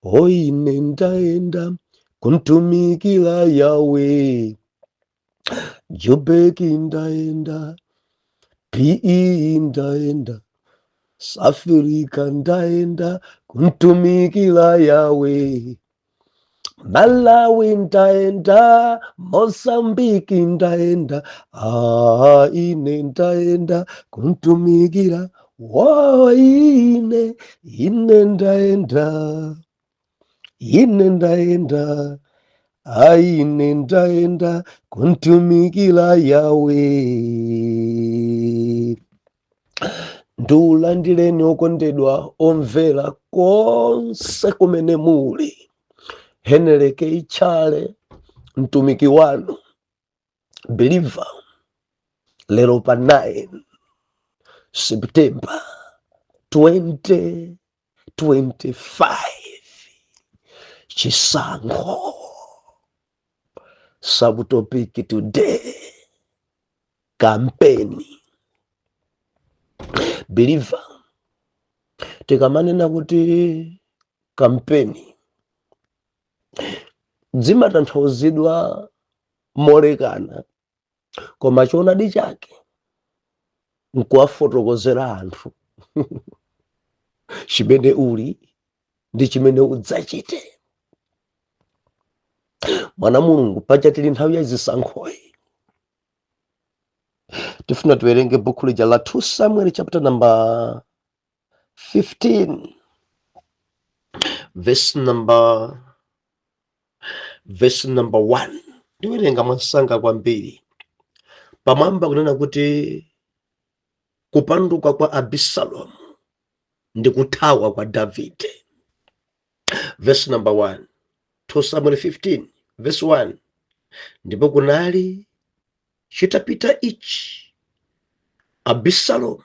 S1: oine ndaenda kuntumikira Yawe. Jubeki ndaenda, PE ndaenda, Safirika ndaenda kuntumikira Yawe. Malawi ndaenda, Mozambiki ndaenda, ah, ine ndaenda kuntumikira wo. Ine ndaenda, ine ndaenda, aine ndaenda kuntumikira Yawe. Ndiulandireni okondedwa omvera konse kumene muli. Heneleke Ichale, mtumiki wanu believer, lero pa 9 September 2025, chisankho. Subtopic today, kampeni. Believer, tikamanena kuti kampeni, zimatanthauzidwa molekana, koma choonadi chake nkuwafotokozera anthu chimene uli ndi chimene udzachite. Mwana Mulungu, paja tili nthawi ya zisankhoyi, tifuna tiwerenge buku lija la 2 Samuel chapter number 15, verse number 1. Ndiwerenga mwansanga kwambiri. Pamwamba kunena kuti kupanduka kwa Abisalomu ndi kuthawa kwa Davide. Verse number 1, 2 Samuel 15 verse 1: Ndipo kunali chitapita ichi, Abisalomu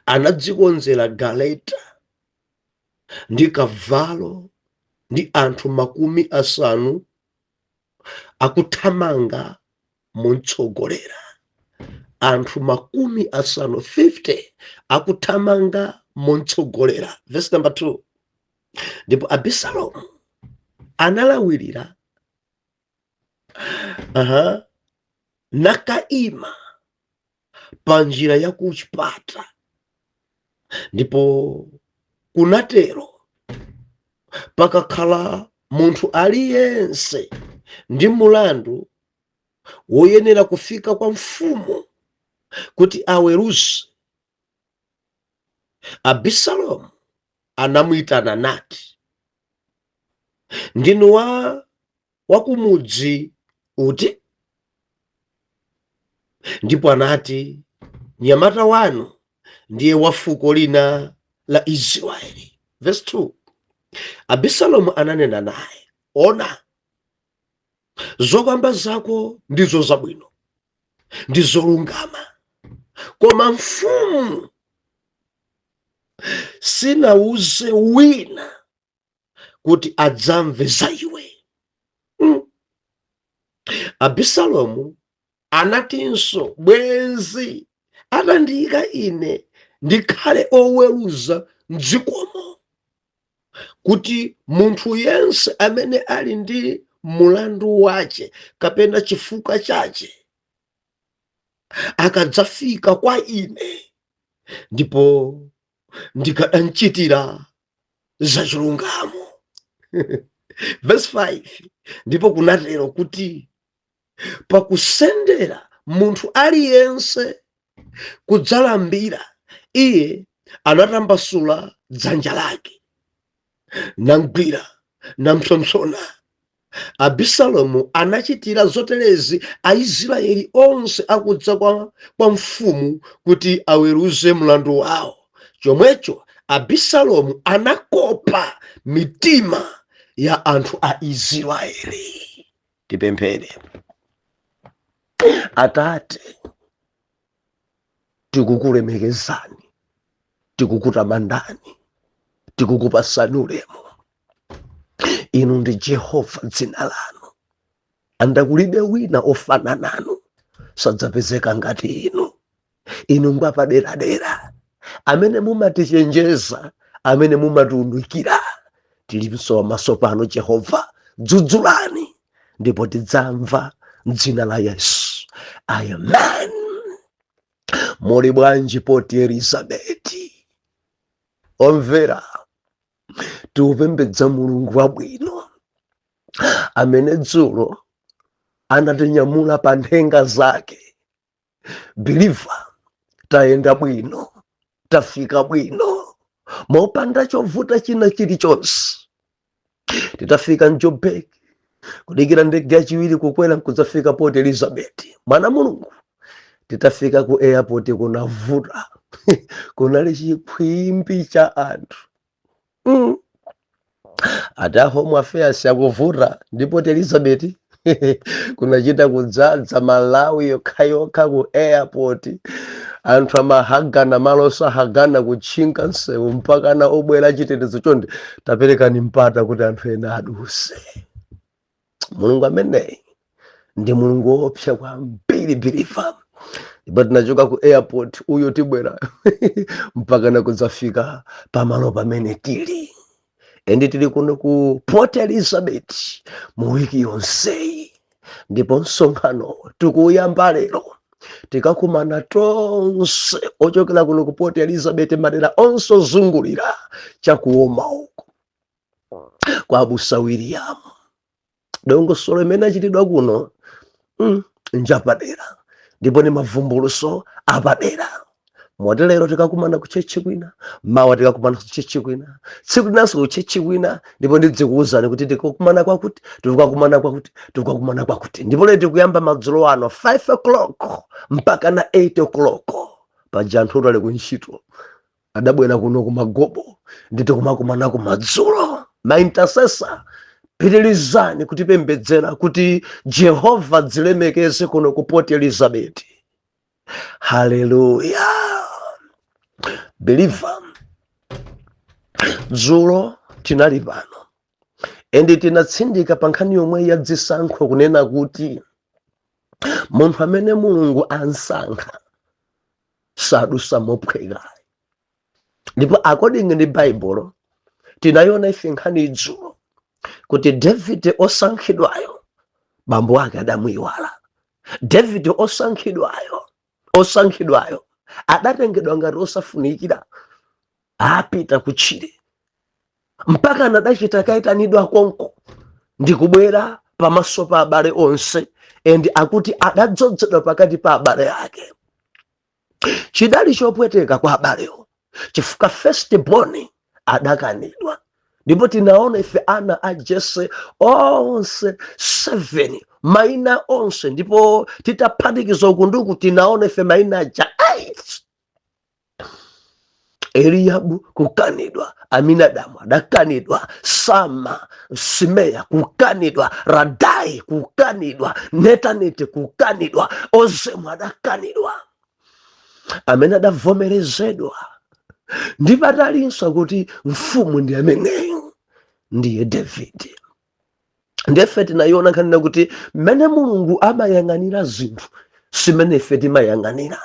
S1: anadzikonzera galeta ndi kavalo ndi anthu 50 akuthamanga muntsogolera. Anthu 50, 50, akuthamanga muntsogolera. Verse number 2: Ndipo Abisalomu analawirira, aha, nakaima pa njira ya ku chipata. Ndipo kunatero, pakakhala munthu aliyense ndi mulandu woyenera kufika kwa mfumu kuti aweruze, Abisalomu anamuyitana nati, Ndinu wa wakumudzi uti? Ndipo anati, Mnyamata wanu ndiye wa fuko lina la Israeli. Verse 2, Abisalomu ananena naye, Ona, zokamba zako ndizo zabwino ndi zolungama, koma mfumu sinauze wina kuti adzamve za iwe. Abisalomu anatinso, Bwenzi atandiyika ine ndikhale oweruza mdzikomo, kuti munthu yense amene ali ndi mulandu wace kapena chifukwa chace akadzafika kwa ine, ndipo ndikadamchitira zachilungamo. Verse 5, ndipo kunatero kuti pakusendera munthu aliyense kudzalambira, iye anatambasula dzanja lake namgwira nampsompsona. Abisalomu anachitira zoterezi Aisraeli onse akudza kwa mfumu kuti aweruze mlandu wawo. Chomwecho Abisalomu anakopa mitima ya anthu a Israeli. Tipemphere. Atate, tikukulemekezani, tikukutamandani, tikukupasani ulemu. Inu ndi Jehova dzina lanu, andakulibe wina ofana nanu, sadzapezeka ngati inu. Inu ngwapaderadera, amene mumatichenjeza, amene mumatiunikira. Tilinso pamaso pano Jehova, dzudzulani ndipo tidzamva, mdzina la Yesu, amen. Muli bwanji Port Elizabeth? Omvera, tikupembedza Mulungu wabwino amene dzulo anatinyamula pa nthenga zake. Believer, tayenda bwino, tafika bwino mopanda chovuta china chilichonse. Titafika mJoburg, kudikira ndege yachiwiri, kukwera nkudzafika Port Elizabeth. Mwana Mulungu, titafika ku airport kunavuta, kunali chiphwimbi cha anthu. Ati a Home Affairs akuvuta ndi Port Elizabeth, kunachita kudzadza Malawi yokhayokha ku airport. Anthu amahagana malo osahagana, kutchinga msewu, mpakana obwera chitetezo, chonde taperekani mpata kuti anthu ena aduse. Mulungu ameneyi ndi Mulungu woopsa kwambiri, believer. Ndipo tinachoka ku airport uyo, tibwera mpakana kudzafika pamalo pamene tili, and tili kuno ku Port Elizabeth mu wiki yonseyi, ndipo msonkhano tikuyamba lero. Tikakumana tonse ochokera kuno ku Port Elizabeth, madera onse ozungulira, chakuoma uko kwa Abusa William. Dongosolo imene achitidwa kuno njapadera ndipo ni mavumbuluso apadera. Moti lero tikakumana ku church kwina, mawa tikakumana ku church kwina, tsiku linanso ku church kwina. Ndipo ndidzikuwuzani kuti tikakumana kwakuti, tikakumana kwakuti, tikakumana kwakuti. Ndipo lero tikuyamba madzulo ano 5 o'clock mpaka na 8 o'clock. Paja anthu ali kuntchito adabwera kuno kumagobo, nditi kumakumana kumadzulo. Ma intercessor, pitirizani kutipembedzera kuti Jehova dzilemekeze kuno ku Port Elizabeth. Haleluya! Believer, dzulo tinali pano and tinatsindika pa nkhani yomwe ya dzisankho, kunena kuti munthu amene Mulungu ansankha sadusa mophweka. Ndipo according ndi Baibulo, tinayiona ife nkhani dzulo kuti Davide osankhidwayo, bambo ake adamuyiwala. Davide osankhidwayo adatengedwa ngati osafunikira, apita kutchire, mpaka anadachita kayitanidwa konko ndikubwera pamaso pa abale onse, and akuti adadzozedwa pakati pa abale ake. Chidali chopweteka kwa abalewo chifukwa first born adakanidwa. Ndipo tinaona ife ana a Jese onse 7, maina onse, ndipo titaphatikiza uku nduku tinaona ife maina aja 8. Eliyabu kukanidwa, Aminadamu adakanidwa, Sama, Simeya kukanidwa, Radai kukanidwa, Netaneti kukanidwa, Ozemu adakanidwa. Amene adavomerezedwa ndi patalinso kuti mfumu ndi ameneyo ndiye Davide. Ndefe tinayiona nkhani kuti mmene Mulungu amayang'anira zinthu simene ife timayang'anira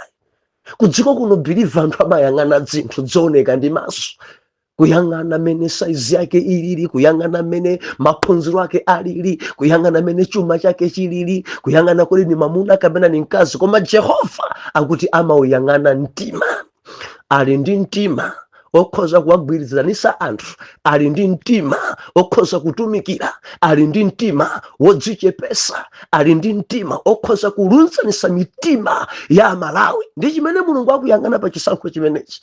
S1: kudziko kuno. Believer, anthu amayang'ana zinthu zooneka ndi maso, kuyang'ana mene saizi yake ilili, kuyang'ana mene maphunziro ake alili, kuyang'ana mene chuma chake chilili, kuyang'ana kuti ni mamuna kapena ni mkazi. Koma Jehova akuti amauyang'ana mtima. Ali ndi mtima okhoza kuwagwirizanisa anthu, ali ndi mtima okhoza kutumikira, ali ndi mtima wodzichepesa, ali ndi mtima okhoza kulunzanisa mitima ya Amalawi. Ndi chimene Mulungu akuyang'ana pa chisankho chimenechi.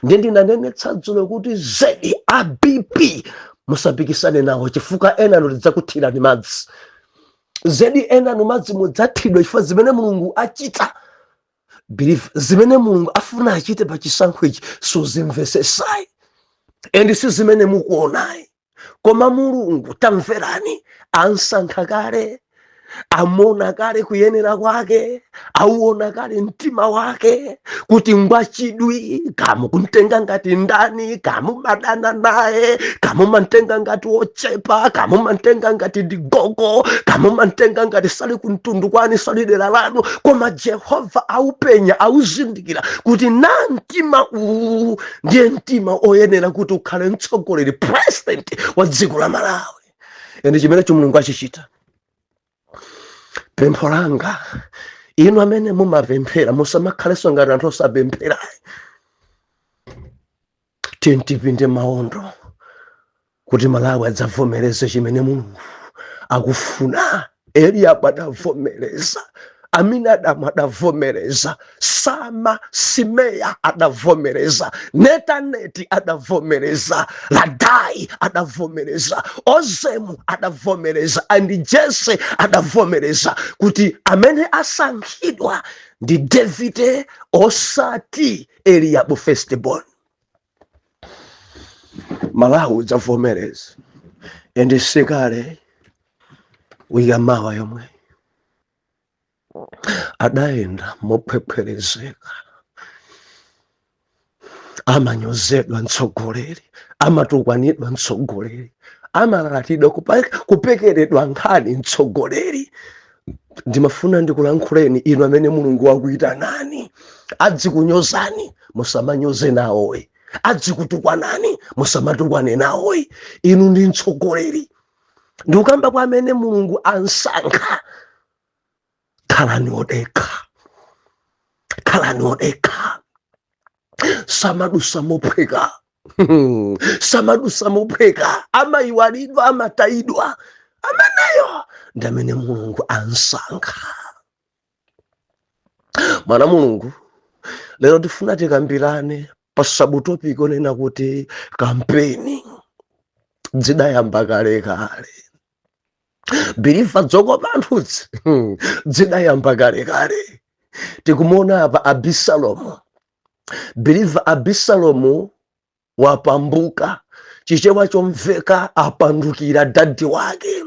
S1: Ndiye ndinanenetsa dzulo kuti zedi a BP musapikisane nawo, chifukwa enanu tidzakuthirani madzi. Zedi enanu madzi mudzathidwa, chifukwa zimene Mulungu achita, believer, zimene Mulungu afuna achite pa chisankho ichi suzimvesesayi and si zimene mukuonayi. Koma Mulungu, tamverani, ansankha kale, amona kale kuyenera kwake, auona kale mtima wake kuti ngwachidwi. Kamukumtenga ngati ndani, kamumadana naye, kamumantenga ngati wochepa, kamumantenga ngati ndi gogo, kamumantenga ngati sali kumtundu kwani, sali dera lanu, koma Jehova aupenya, auzindikira kuti na mtima uwu ndiye mtima oyenera kuti ukhale mtsogoleri, president wa dziko la Malawi. And chimenecho Mulungu achichita. Pempho langa, inu amene mumapemphera, musamakhalenso ngati anthu osapemphera. Tiye tipinde maondo kuti Malawi adzavomereze chimene Mulungu akufuna. Eliyabu adavomereza, Aminadamu adavomereza, Sama, Simeya adavomereza, Netaneti adavomereza, Ladai adavomereza, Ozemu adavomereza, and Jese adavomereza kuti amene asankhidwa ndi Davide osati Eliyabu firstborn. Malawi udzavomereza, and sikale wikamawa yomwe adayenda mophwepherezeka. Amanyozedwa mtsogoleri, amatukwanidwa mtsogoleri, amalalatidwa, kupekeredwa nkhani mtsogoleri. Ndimafuna ndikulankhuleni inu amene Mulungu wakuyitanani. Adzikunyozani, musamanyoze nawowe. Adzikutukwanani, musamatukwane nawowe. Inu ndi mtsogoleri. Ndikukamba kwa amene Mulungu ansankha. Khalani odekha, khalani odekha. Samadusa mophweka, samadusa mophweka, amayiwalidwa, amatayidwa. Ameneyo ndi amene Mulungu ansankha. Mwana Mulungu, lero tifuna tikambirane pa subtopic onena kuti kampeni zidayamba kalekale. Believer, dzokopa anthudzi zidayamba kalekale. Tikumuona apa Abisalomu. Believer, Abisalomu wapambuka, Chichewa chomveka, apandukira daddy wake.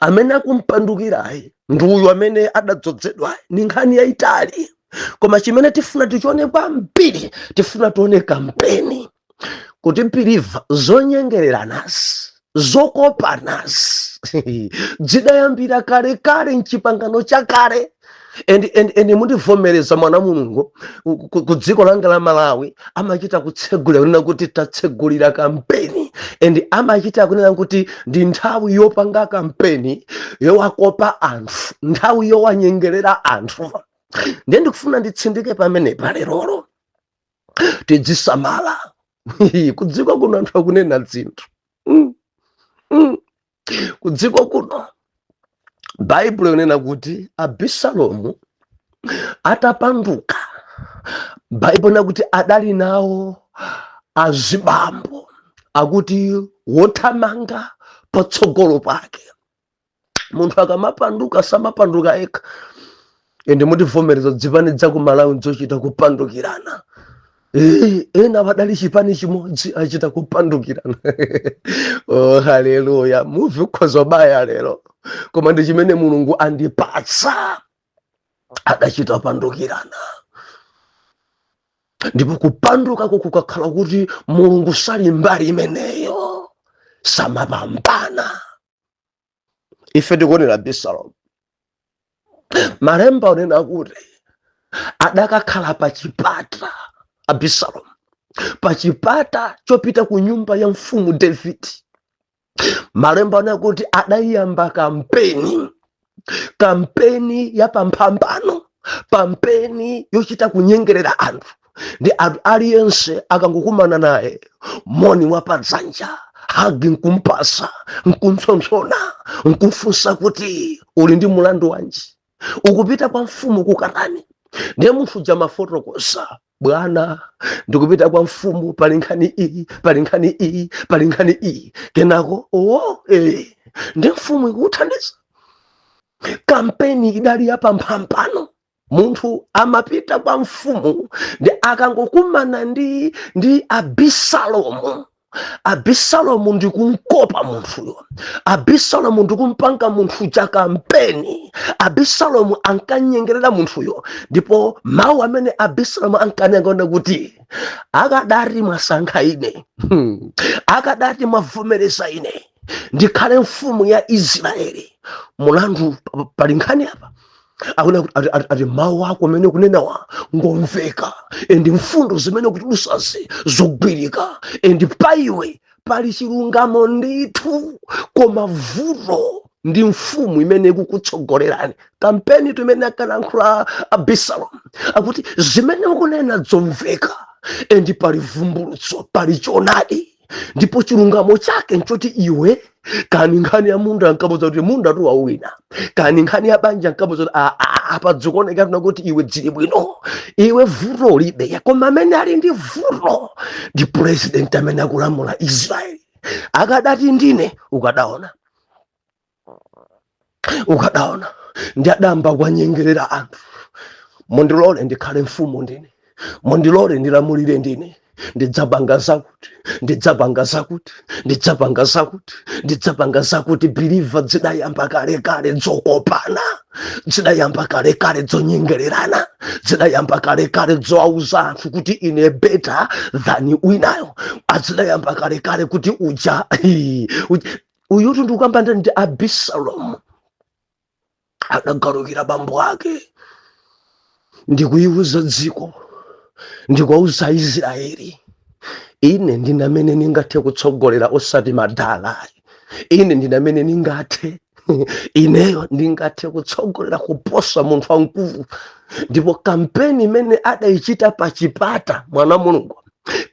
S1: Amene akumpandukirayi ndi uyu amene adadzozedwa. Ni nkhani yayitali, koma chimene tifuna tichione kwambiri, tifuna tione kampeni kuti, believer, zonyengereranazi, zokopanazi zidayambira kalekale mchipangano chakale. And mundivomereza, mwana Mulungu, ku dziko langa la Malawi amachita kutsegulira, kunena kuti tatsegulira kampeni, and amachita kunena kuti ndi nthawi yopanga kampeni yowakopa anthu, nthawi yowanyengerera anthu. Ndiye ndikufuna nditsindike pamenepa lerolo, tidzisamala. Kudziko kuno anthu akunena zinthu. Kudziko kuno Baibulo inena kuti Abisalomu atapanduka, Baibulo inena kuti adali nawo azibambo Akuti wothamanga patsogolo pake. Munthu akamapanduka samapanduka yekha. Ende mutivomereza, dzipani dza ku Malawi nzochita kupandukirana. Ena padali chipani chimodzi, achita kupandukirana. Oh, haleluya! Muvi ukhoza baya lero, koma ndi chimene Mulungu andipatsa. Adachita pandukirana, ndipo kupandukako kukakhala kuti Mulungu sali mbali imeneyo, samapambana. Ife tikuonera Abisalomu. Malemba onena kuti adakakhala pa chipata, Abisalomu, pa chipata chopita ku nyumba ya mfumu David. Malemba onena kuti adayamba kampeni, kampeni ya pamphambano, kampeni yochita kunyengerera anthu. Ndi anthu aliyense akangokumana naye, moni wapadzanja, hug nkumpasa, nkumpsompsona, nkumfunsa kuti, "Uli ndi mulandu wanji? Ukupita kwa mfumu kukatani?" Ndiye munthu uja mafotokoza, "Bwana, ndikupita kwa mfumu, pali nkhani iyi, pali nkhani iyi, pali nkhani iyi." Kenako, "Oo, ndi mfumu ikuthandiza." Kampeni idali yapamphambano. Munthu amapita kwa mfumu, ndi akangokumana ndi Abisalomu, Abisalomu ndikumkopa munthuyo, Abisalomu ndikumpanga munthu cha kampeni. Abisalomu ankanyengerera munthuyo, ndipo mawu amene Abisalomu ankanena kuti, "Akadati mwasankha ine, akadati mwavomereza ine ndikhale mfumu ya Israeli, mulandu pali nkhani apa." Akuna kuti ati mawu ako amene kunenawa ngomveka, and mfundo zimene kutulusazi zogwirika, and paiwe pali chilungamo ndithu, koma vuto ndi mfumu imene ikukutsogolerani. Kampeni imene akalankhula Abisalomu akuti, "Zimene ukunena zomveka, and pali vumbulutso, pali choonadi, ndipo chilungamo chake nchoti iwe, kani nkhani ya munda, nkamuza kuti munda tu wawina, kani nkhani ya banja, nkamuza kuti apa zikuoneka tuna kuti iwe dzili bwino, iwe vuto ulibe, koma amene ali ndi vuto ndi president amene akulamula Israeli. Akadati ndine, ukadaona, ukadaona." Ndi adamba kwanyengerera anthu, "Mundilole ndikhale mfumu ndine, mundilole ndilamulire ndine, ndidzapanga zakuti, ndidzapanga zakuti, ndidzapanga zakuti, ndidzapanga zakuti." Believer, zidayamba kalekale dzokopana, zidayamba kalekale dzonyengererana, zidayamba kalekale dzowauza anthu kuti ine better than winayo. Azidayamba kalekale kuti uja uyutu ndikukamba ndi Abisalomu adagalukira bambo ake ndikuyiuza dziko, ndikuwauza Israeli, "Ine ndine amene ningathe kutsogolera, osati madala. Ine ndine amene ningathe, ineyo ndingathe kutsogolera kuposa munthu wamkulu." Ndipo kampeni imene adayichita pa chipata, mwana Mulungu,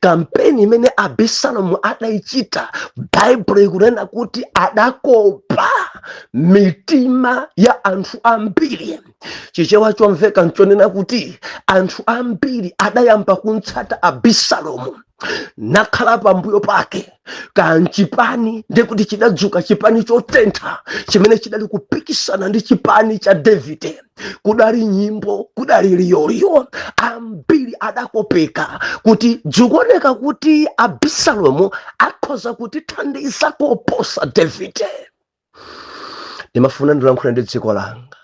S1: kampeni imene Abisalomu adayichita, Baibulo ikunena kuti adakopa mitima ya anthu ambiri. Chichewa chomveka nchonena kuti anthu ambiri adayamba kuntsata Abisalomu nakhala pambuyo pake. Kanchipani ndekuti chidadzuka chipani chotentha chimene chidali kupikisana ndi chipani cha Davide. Kudali nyimbo, kudali liyoliyo. Ambiri adakopeka kuti zikuoneka kuti Abisalomu akhoza kutithandiza koposa Davide. Ndimafuna ndilankhule ndi dziko langa: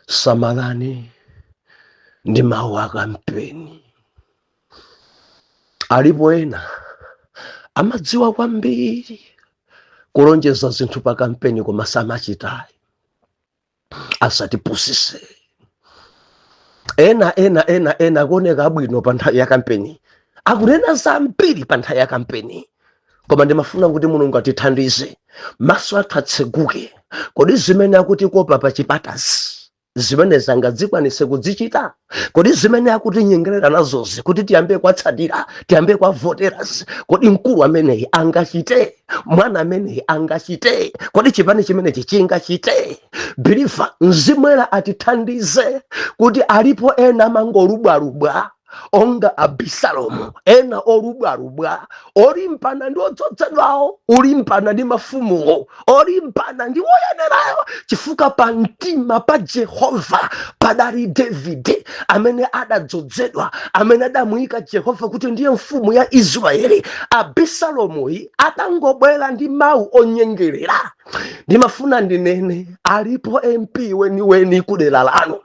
S1: samalani ndi mawu akampeni. Alipo ena amadziwa kwambiri kulonjeza zinthu pa kampeni, koma samachitayi. Asatipusise. Ena ena ena ena akuoneka abwino pa nthawi ya kampeni, akunena zambiri pa nthawi ya kampeni, koma ndimafuna kuti Mulungu atithandize, maso athu atseguke. Kodi zimene akutikopa pa chipatasi, zimene zangadzikwanise kudzichita? Kodi zimene akutinyengerera nazozi kuti tiyambe kwatsatira, tiyambe kwavoterasi, kodi mkulu ameneyi angachite? Mwana ameneyi angachite? Kodi chipani chimenechi chingachite? Believer, Mzimu Woyera atithandize kuti alipo ena amangolubwalubwa. Onga Abisalomu, ena olubwalubwa, olimbana ndi odzozedwawo, olimbana ndi mafumuwo, olimbana ndi woyenerayo, chifukwa pa mtima pa Jehova padali Davide amene adadzozedwa, amene adamuyika Jehova kuti ndiye mfumu ya Israeli. Abisalomuyi adangobwera ndi mawu onyengerera. Ndimafuna ndinene, alipo MP weniweni kudera lanu.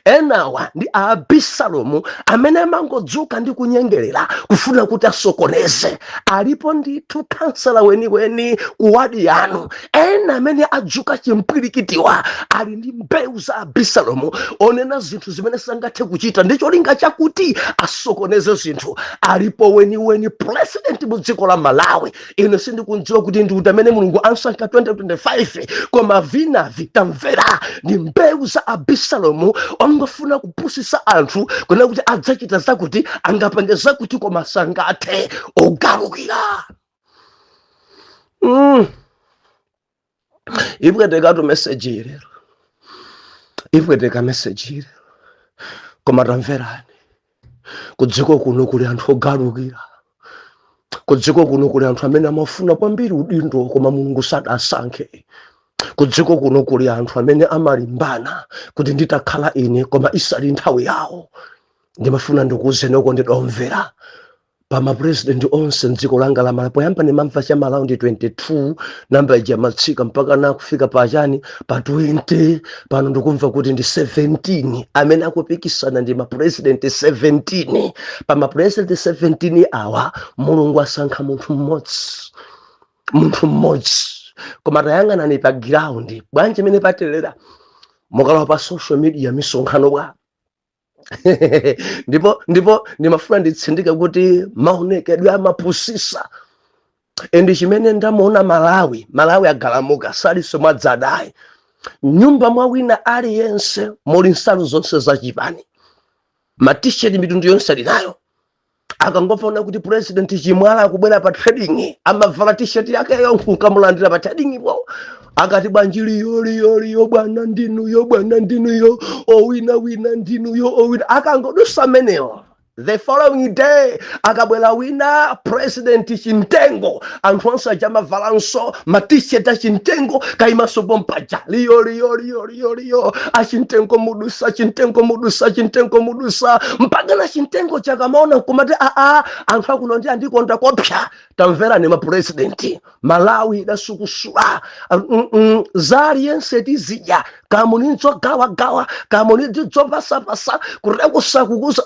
S1: Enawa ndi Aabisalomu amene amangodzuka ndi kunyengerera kufuna kuti asokoneze. Alipo ndithu kansala weniweni kuwadi yanu. Ena amene adzuka chimpwirikitiwa ali ndi mbewu za Abisalomu, onena zinthu zimene sangathe kuchita ndi cholinga chakuti asokoneze zinthu. Alipo weniweni president mu dziko la Malawi. Ine sindikudziwa kuti ndi uti amene Mulungu ansankha 2025, koma vinavi tamvera, ndi mbewu za Abisalomu ongofuna kupusisa anthu kunena kuti adzachita zakuti, angapange zakuti, koma sangathe, ogalukira. Ipwetekatu message lero, ipweteka message lero, koma tamverani, kudziko kuno kuli anthu ogalukira. Kudziko kuno kuli anthu amene amafuna kwambiri udindo, koma Mulungu sadasankhe. Kudziko kuno kuli anthu amene amalimbana kuti nditakhala ine, koma isali nthawi yawo. Ndimafuna ndikuwuzeni, okondedwa omvera, pa mapurezidenti onse mdziko langa la Malawi, poyamba ndimamva cha ma round 22, namba ija matsika mpaka na kufika pa chani, pa 20. Pano ndikumva kuti ndi 17 amene akupikisana, ndi mapurezidenti 17. Pa mapurezidenti 17 awa, Mulungu asankha munthu mmodzi, munthu mmodzi. Koma tayang'anani pa ground bwanji imene paterera, mukalowa pa social media, misonkhano bwa. Ndipo ndimafuna nditsindike kuti maonekedwe amapusisa. And chimene ndamuona Malawi, Malawi agalamuka, salinso mwadzadayi. Nyumba mwa wina aliyense muli nsalu zonse zachipani, matisheti mitundu yonse alinayo. Akangofuna kuti President Chimwala akubwera pa trading, amavala t-shirt yakeyo nkukamulandira pa trading po. Akati bwanji, liyo liyo liyo, bwana ndinuyo, bwana ndinuyo, owina wina ndinuyo, owina. Akangodusa amenewo, the following day akabwera wina, President Chimtengo, anthu onse aja amavalanso matisheti achimtengo, kaimaso pompaja, liyo liyo liyo liyo liyo, achimtengo mudusa, chimtengo mudusa, chimtengo mudusa, mpaka na chimtengo chakamaona nkumati, aa, anthu akuno ndi andikonda kopsa. Tamverani, mapresidenti, Malawi idasukusula za aliyense tizidya kamuni dzogawagawa, kamuni dzopasapasa, kuti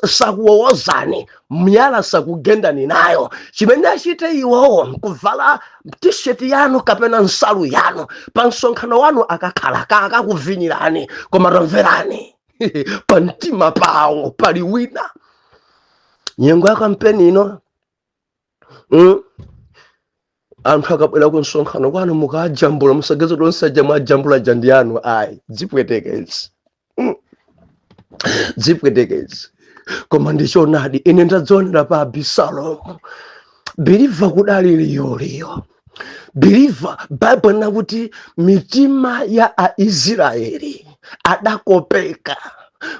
S1: sakuwowozani miyala, sakugendani nayo. Chimene achite iwowo nkuvala t-shirt yanu kapena nsalu yanu pa msonkhano wanu, akakhala kakakuvinyirani. Koma tamverani, pa mtima pawo pali wina. Nyengo ya kampeni ino, Anthu akabwera ku msonkhano kwanu, mukajambula, musageze tonse aja mwajambula ja ndi anu ayi. Dzipweteka izi. Dzipweteka izi, koma ndichonadi. Ine ndadzionera pa Abisalomu. Believer, kudali liyoliyo. Believer, Bible nakuti mitima ya Aisraeli adakopeka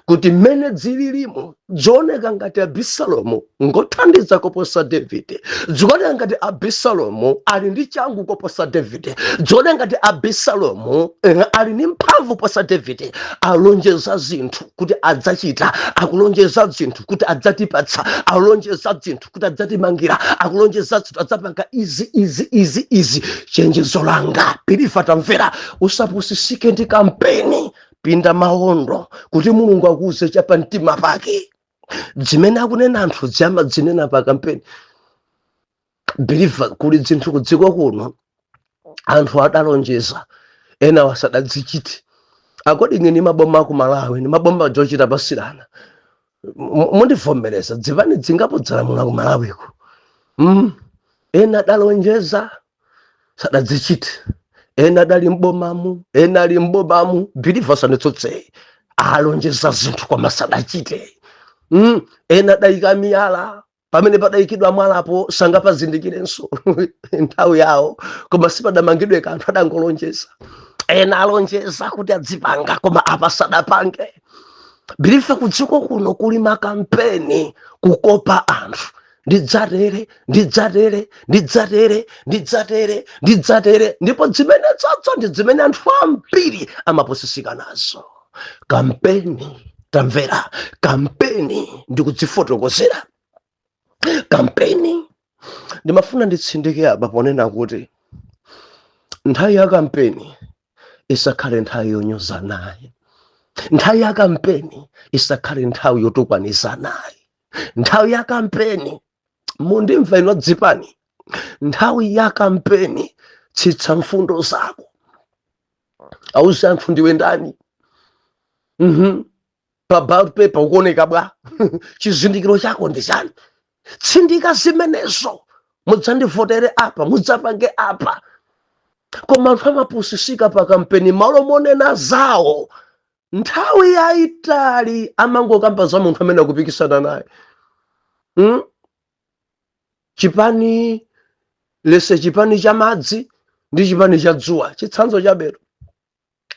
S1: kuti mmene dzililimo zioneka ngati Abisalomu ngothandiza koposa Davide, zioneka ngati Abisalomu ali ndi changu koposa Davide, zioneka ngati Abisalomu ali ndi mphamvu posa Davide. Alonjeza zinthu kuti adzachita, akulonjeza zinthu kuti adzatipatsa, alonjeza zinthu kuti adzatimangira, akulonjeza zinthu adzapanga izi, izi, izi, izi. Chenjezo langa, believer, tamvera, usapusisike ndi kampeni. Pinda maondo kuti Mulungu akuuze cha pamtima pake. Zimene akunena anthu ziamadzinena pa kampeni. Believer, kuli zinthu kudziko kuno anthu adalonjeza, ena wasadadzichite. According ni maboma aku Malawi, ni maboma jochita pasirana. Mundivomereza, dzipani dzingapo dzalamula ku Malawiko. Ena adalonjeza, sadadzichite. Ena adali mbomamu, ena ali mbomamu. Believer, sanitsotse, alonjeza zinthu koma sadachite. Ena adayika miyala, pamene padayikidwa mwalapo sangapazindikirenso nthawi yawo, koma sipadamangidwe kanthu, adangolonjeza. Ena alonjeza kuti adzipanga, koma apa sadapange. Believer, kudziko kuno kuli makampeni kukopa anthu. Ndidzatere, ndidzatere, ndidzatere, ndidzatere, ndidzatere. Ndipo zimene dzodzo ndi zimene anthu ambiri amapusisika nazo. Kampeni, tamvera, kampeni ndikudzifotokozera. Kampeni, ndimafuna nditsindike apa ponena kuti nthawi ya kampeni isakhale nthawi yonyozanayi. Nthawi ya kampeni isakhale nthawi yotukwanizanayi. Nthawi ya kampeni, mundimva ino dzipani, nthawi ya kampeni tsitsa mfundo zako, auze anthu ndiwe ndani. Pa ballot paper ukuoneka bwa? Chizindikiro chako ndi chani? Tsindika zimenezo. Mudzandivotere apa, mudzapange apa. Koma anthu amapusisika pa kampeni, malo monena zawo nthawi yayitali amangokamba za munthu amene akupikisana naye. Chipani lese, chipani cha madzi ndi chipani cha dzuwa, chitsanzo chabeto,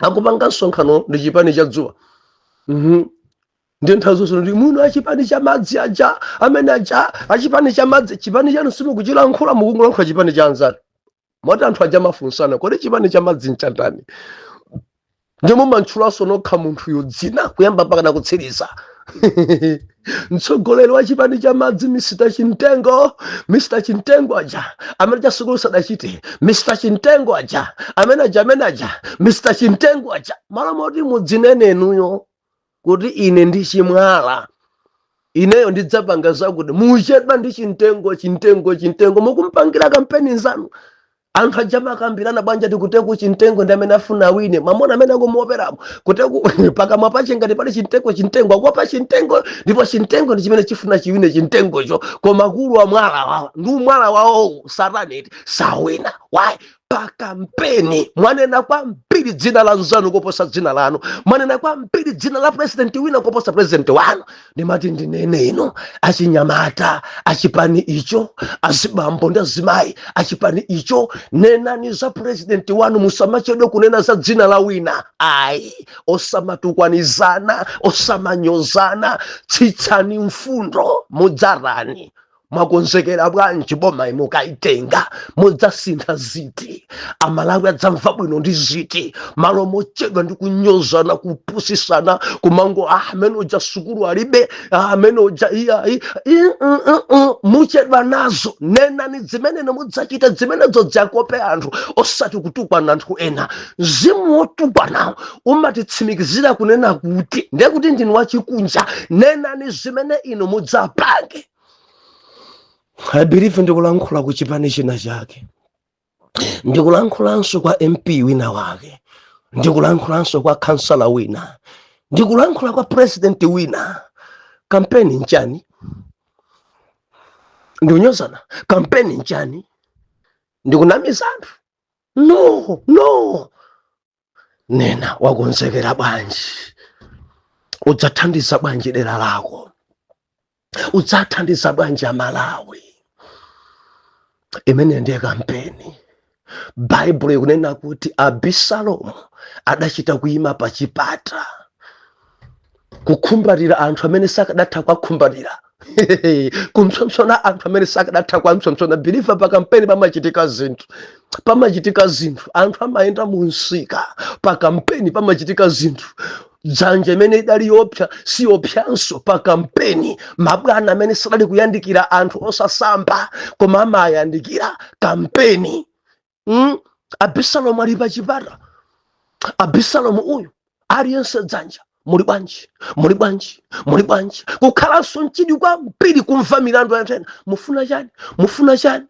S1: akupanga msonkhano ndi chipani cha dzuwa. Ndi nthawi zonse ndi muno achipani cha madzi aja, amene aja achipani cha madzi. Chipani chanu simukuchilankhula, mukungolankhula chipani cha anzanu. Moti anthu aja amafunsana, kodi chipani cha madzi nchandani? Ndi mumantchulanso nokha munthuyo dzina kuyamba mpaka nakutsiriza. Mtsogoleri wa chipani cha madzi, Mr Chintengo, Mr Chintengo aja amene chasukulu sadachite, Mr Chintengo aja, amene aja, amene aja, Mr Chintengo aja. Malo moti mudzinenenuyo kuti ine ndi Chimwala, ineyo ndidzapanga zakuti, muchedwa ndi Chintengo, Chintengo, Chintengo. Mukumpangira kampeni nzanu. Anthu aja makambirana bwanja tikuteku Chintengo ndi amene afuna awine. Mamona amene akumuoperamo kuteku pakamwa pache ngati pali Chintengo, Chintengo akuopa Chintengo, ndipo Chintengo ndi chimene chifuna chiwine Chintengocho. Koma kulu wa mwala wawa ndi umwala wawowu sataneti sawina. Why? Pa kampeni mwanena kwambiri dzina la nzanu koposa dzina lanu. Mwanena kwambiri dzina la president wina koposa president wanu. Ndimati ndinene ino, achinyamata achipani icho, azibambo ndi azimayi achipani icho, nenani za president wanu, musamachedwe kunena za dzina la wina ayi. Osamatukwanizana, osamanyozana, tsitsani mfundo. Mudzarani? Mwakonzekera bwanji? Boma mukaitenga mudzasintha ziti? Amalawi adzamva bwino ndi ziti? Malo mochedwa ndi kunyozana, kupusisana, kumango ah, amene uja sukulu alibe, ah, amene uja iyayi. Muchedwa nazo. Nenani zimene mudzachita, zimenezo dzakope anthu, osati kutukwana anthu ena. Mzimu wotukwanawo umatitsimikizira kunena kuti ndiye kuti ndinu wachikunja. Nenani zimene inu mudzapange. I believe ndikulankhula ku chipani china chake, ndikulankhulanso kwa MP wina wake, ndikulankhulanso kwa kansala wina, ndikulankhula kwa president wina. Kampeni nchani? Ndikunyozana? Kampeni nchani? Ndikunamiza anthu? No, no. Nena wakonzekera bwanji, udzathandiza bwanji dera lako, udzathandiza bwanji Amalawi. Imene ndiye kampeni. Baibulo ikunena kuti Abisalomu adachita kuyima pa chipata kukhumbatira anthu amene sakadatha kwakhumbatira, kumpsompsona anthu amene sakadatha kwampsompsona. Believer, pa kampeni pamachitika zinthu, pamachitika zinthu. Anthu amayenda mu msika pa kampeni, pamachitika zinthu. Dzanja imene idali yopsa siyopsanso pa kampeni. Mabwana amene sadali kuyandikira anthu osasamba koma amayandikira kampeni. Abisalomu ali pachipata. Abisalomu uyu, aliyense dzanja, muli bwanji, muli bwanji, muli bwanji? Kukhalanso mchidwi kwambiri kumva milandu ya anthu ena. Mufuna chani? Mufuna chani?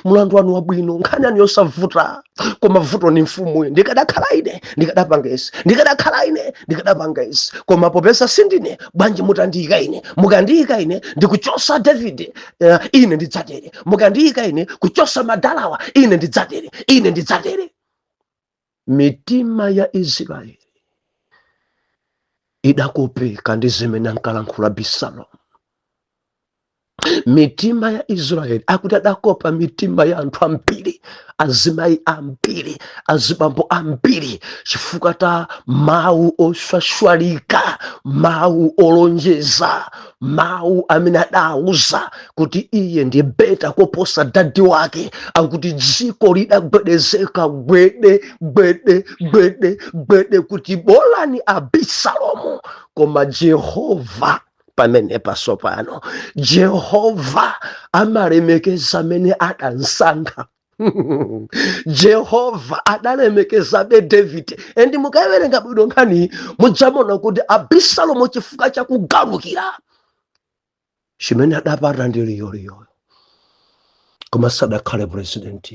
S1: Mulandu wanu wabwino, nkhani yanu yosavuta, koma vuto ni mfumuyo. Ndikadakhala ine ndikadapanga izi, ndikadakhala ine ndikadapanga izi, koma popeza sindine, bwanji mutandiyika ine? Mukandiyika ine ndikuchosa David, ine ndidzatere. Mukandiyika ine kuchosa madalawa, ine ndidzatere, ine ndidzatere. Mitima ya Israeli idakopeka ndi zimene ankalankhula Abisalomu. Mitima ya Israeli, akuti adakopa mitima ya anthu ambiri, azimayi ambiri, azibambo ambiri, chifukwa ta mawu oswaswalika, mawu olonjeza, mawu amene adauza kuti iye ndi better koposa daddy wake. Akuti dziko lidagwedezeka, gwede gwede gwede gwede, kuti bolani Abisalomu. Koma Jehova pamene pasopano, Jehova amalemekeza amene adansankha. Jehova adalemekezabe Davide. And mukawerenga bwino nkhani, mudzamona kuti Abisalomu, chifukwa chakugalukira, chimene adapata ndi liyoliyoyo, koma sadakhale president.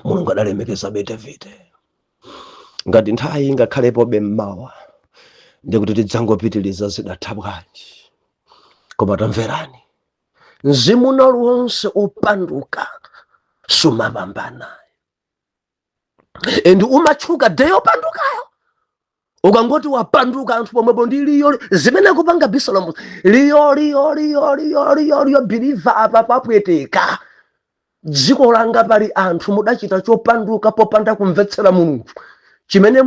S1: Mulungu adalemekezabe Davide. Ngati nthawi ingakhalepobe mmawa, ndikuti tidzangopitiliza zidatha bwanji. Koma tamverani, mzimu uliwonse opanduka sumapambana and umatchuka day yopandukayo. Ukangoti wapanduka, anthu pomwepo ndi liyo. Zimene akupanga Abisalomu, liyo liyo liyo liyo liyo liyo. Believer, apa papweteka dziko langa. Pali anthu mudachita chopanduka popanda kumvetsera Mulungu. Chimene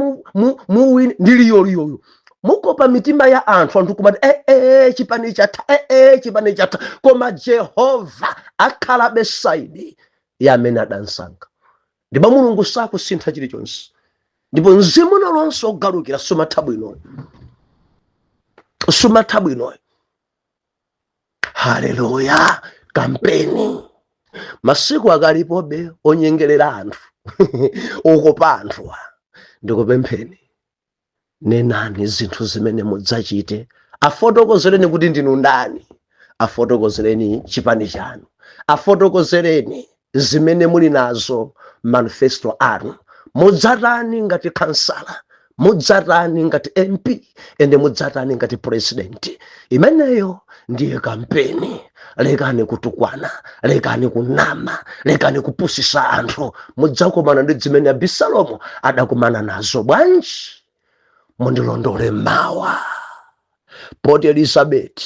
S1: muwini ndi liyoliyoyo. Mukopa mitima ya anthu, anthu kumati, "Eh, eh, chipani chatha, eh, eh, chipani chatha." Koma Jehova akhalabe side ya amene adansankha, ndipo Mulungu sakusintha chilichonse. Ndipo mzimu nalonse ogalukira sumatha bwinoyo, sumatha bwinoyo. Haleluya! Kampeni masiku akalipobe, onyengerera anthu, okopa anthuwa, ndikupempheni, nenani zinthu zimene mudzachite. Afotokozereni kuti ndinu ndani, afotokozereni chipani chanu, afotokozereni zimene muli nazo, manifesto anu. Mudzatani ngati kansala, mudzatani ngati MP, ende mudzatani ngati president? Imeneyo ndiye kampeni. Lekani kutukwana, lekani kunama, lekani kupusisa anthu. Mudzakumana ndi zimene Abisalomu adakumana nazo. Bwanji mundilondole mawa, Port Elizabeth?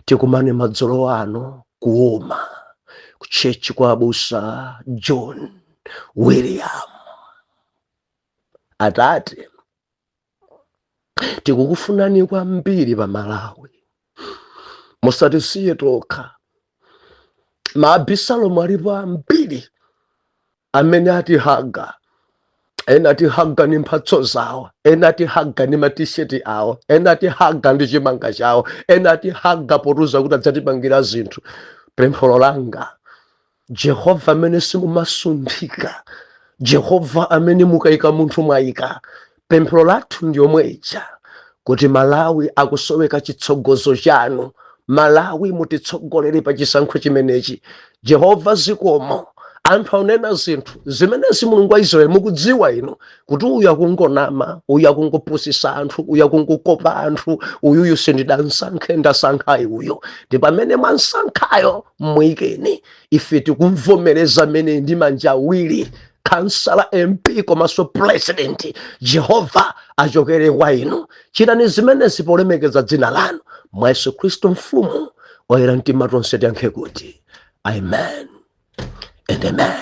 S1: Tikumane madzulo ano kuoma ku church kwa abusa John William. Atate, tikukufunani kwambiri pa Malawi, musatisiye tokha. Maabisalomu alipo ambiri amene atihaga. Ena atihaga ni mphatso zawo, ena atihaga ni matisheti awo, ena atihaga ndi chimanga chawo, ena atihaga potuza kuti adzatipangira zinthu. Pemphero langa, Jehova amene simumasunthika, Jehova amene mukayika munthu mwayika, pemphero lathu ndi yomwe ija, kuti Malawi akusoweka chitsogozo chanu. Malawi, mutitsogolere pa chisankho chimenechi. Jehova, zikomo. Anthu akunena zinthu zimenezi, Mulungu wa Israeli, mukudziwa inu kuti uyu akungonama, uyu akungopusisa anthu, uyu akungokopa anthu, uyuyu sindidansankhe, ndasankhayi uyu. Ndi pamene mwansankhayo, muyikeni. Ife tikumvomereza amene ndi manja awiri, kansala, MP komanso president. Jehova, achokere kwa inu. Chitani zimenezi polemekeza dzina lanu, mwa Yesu Khristu Mfumu. Oyera mtima tonse tiyankhe kuti amen and amen.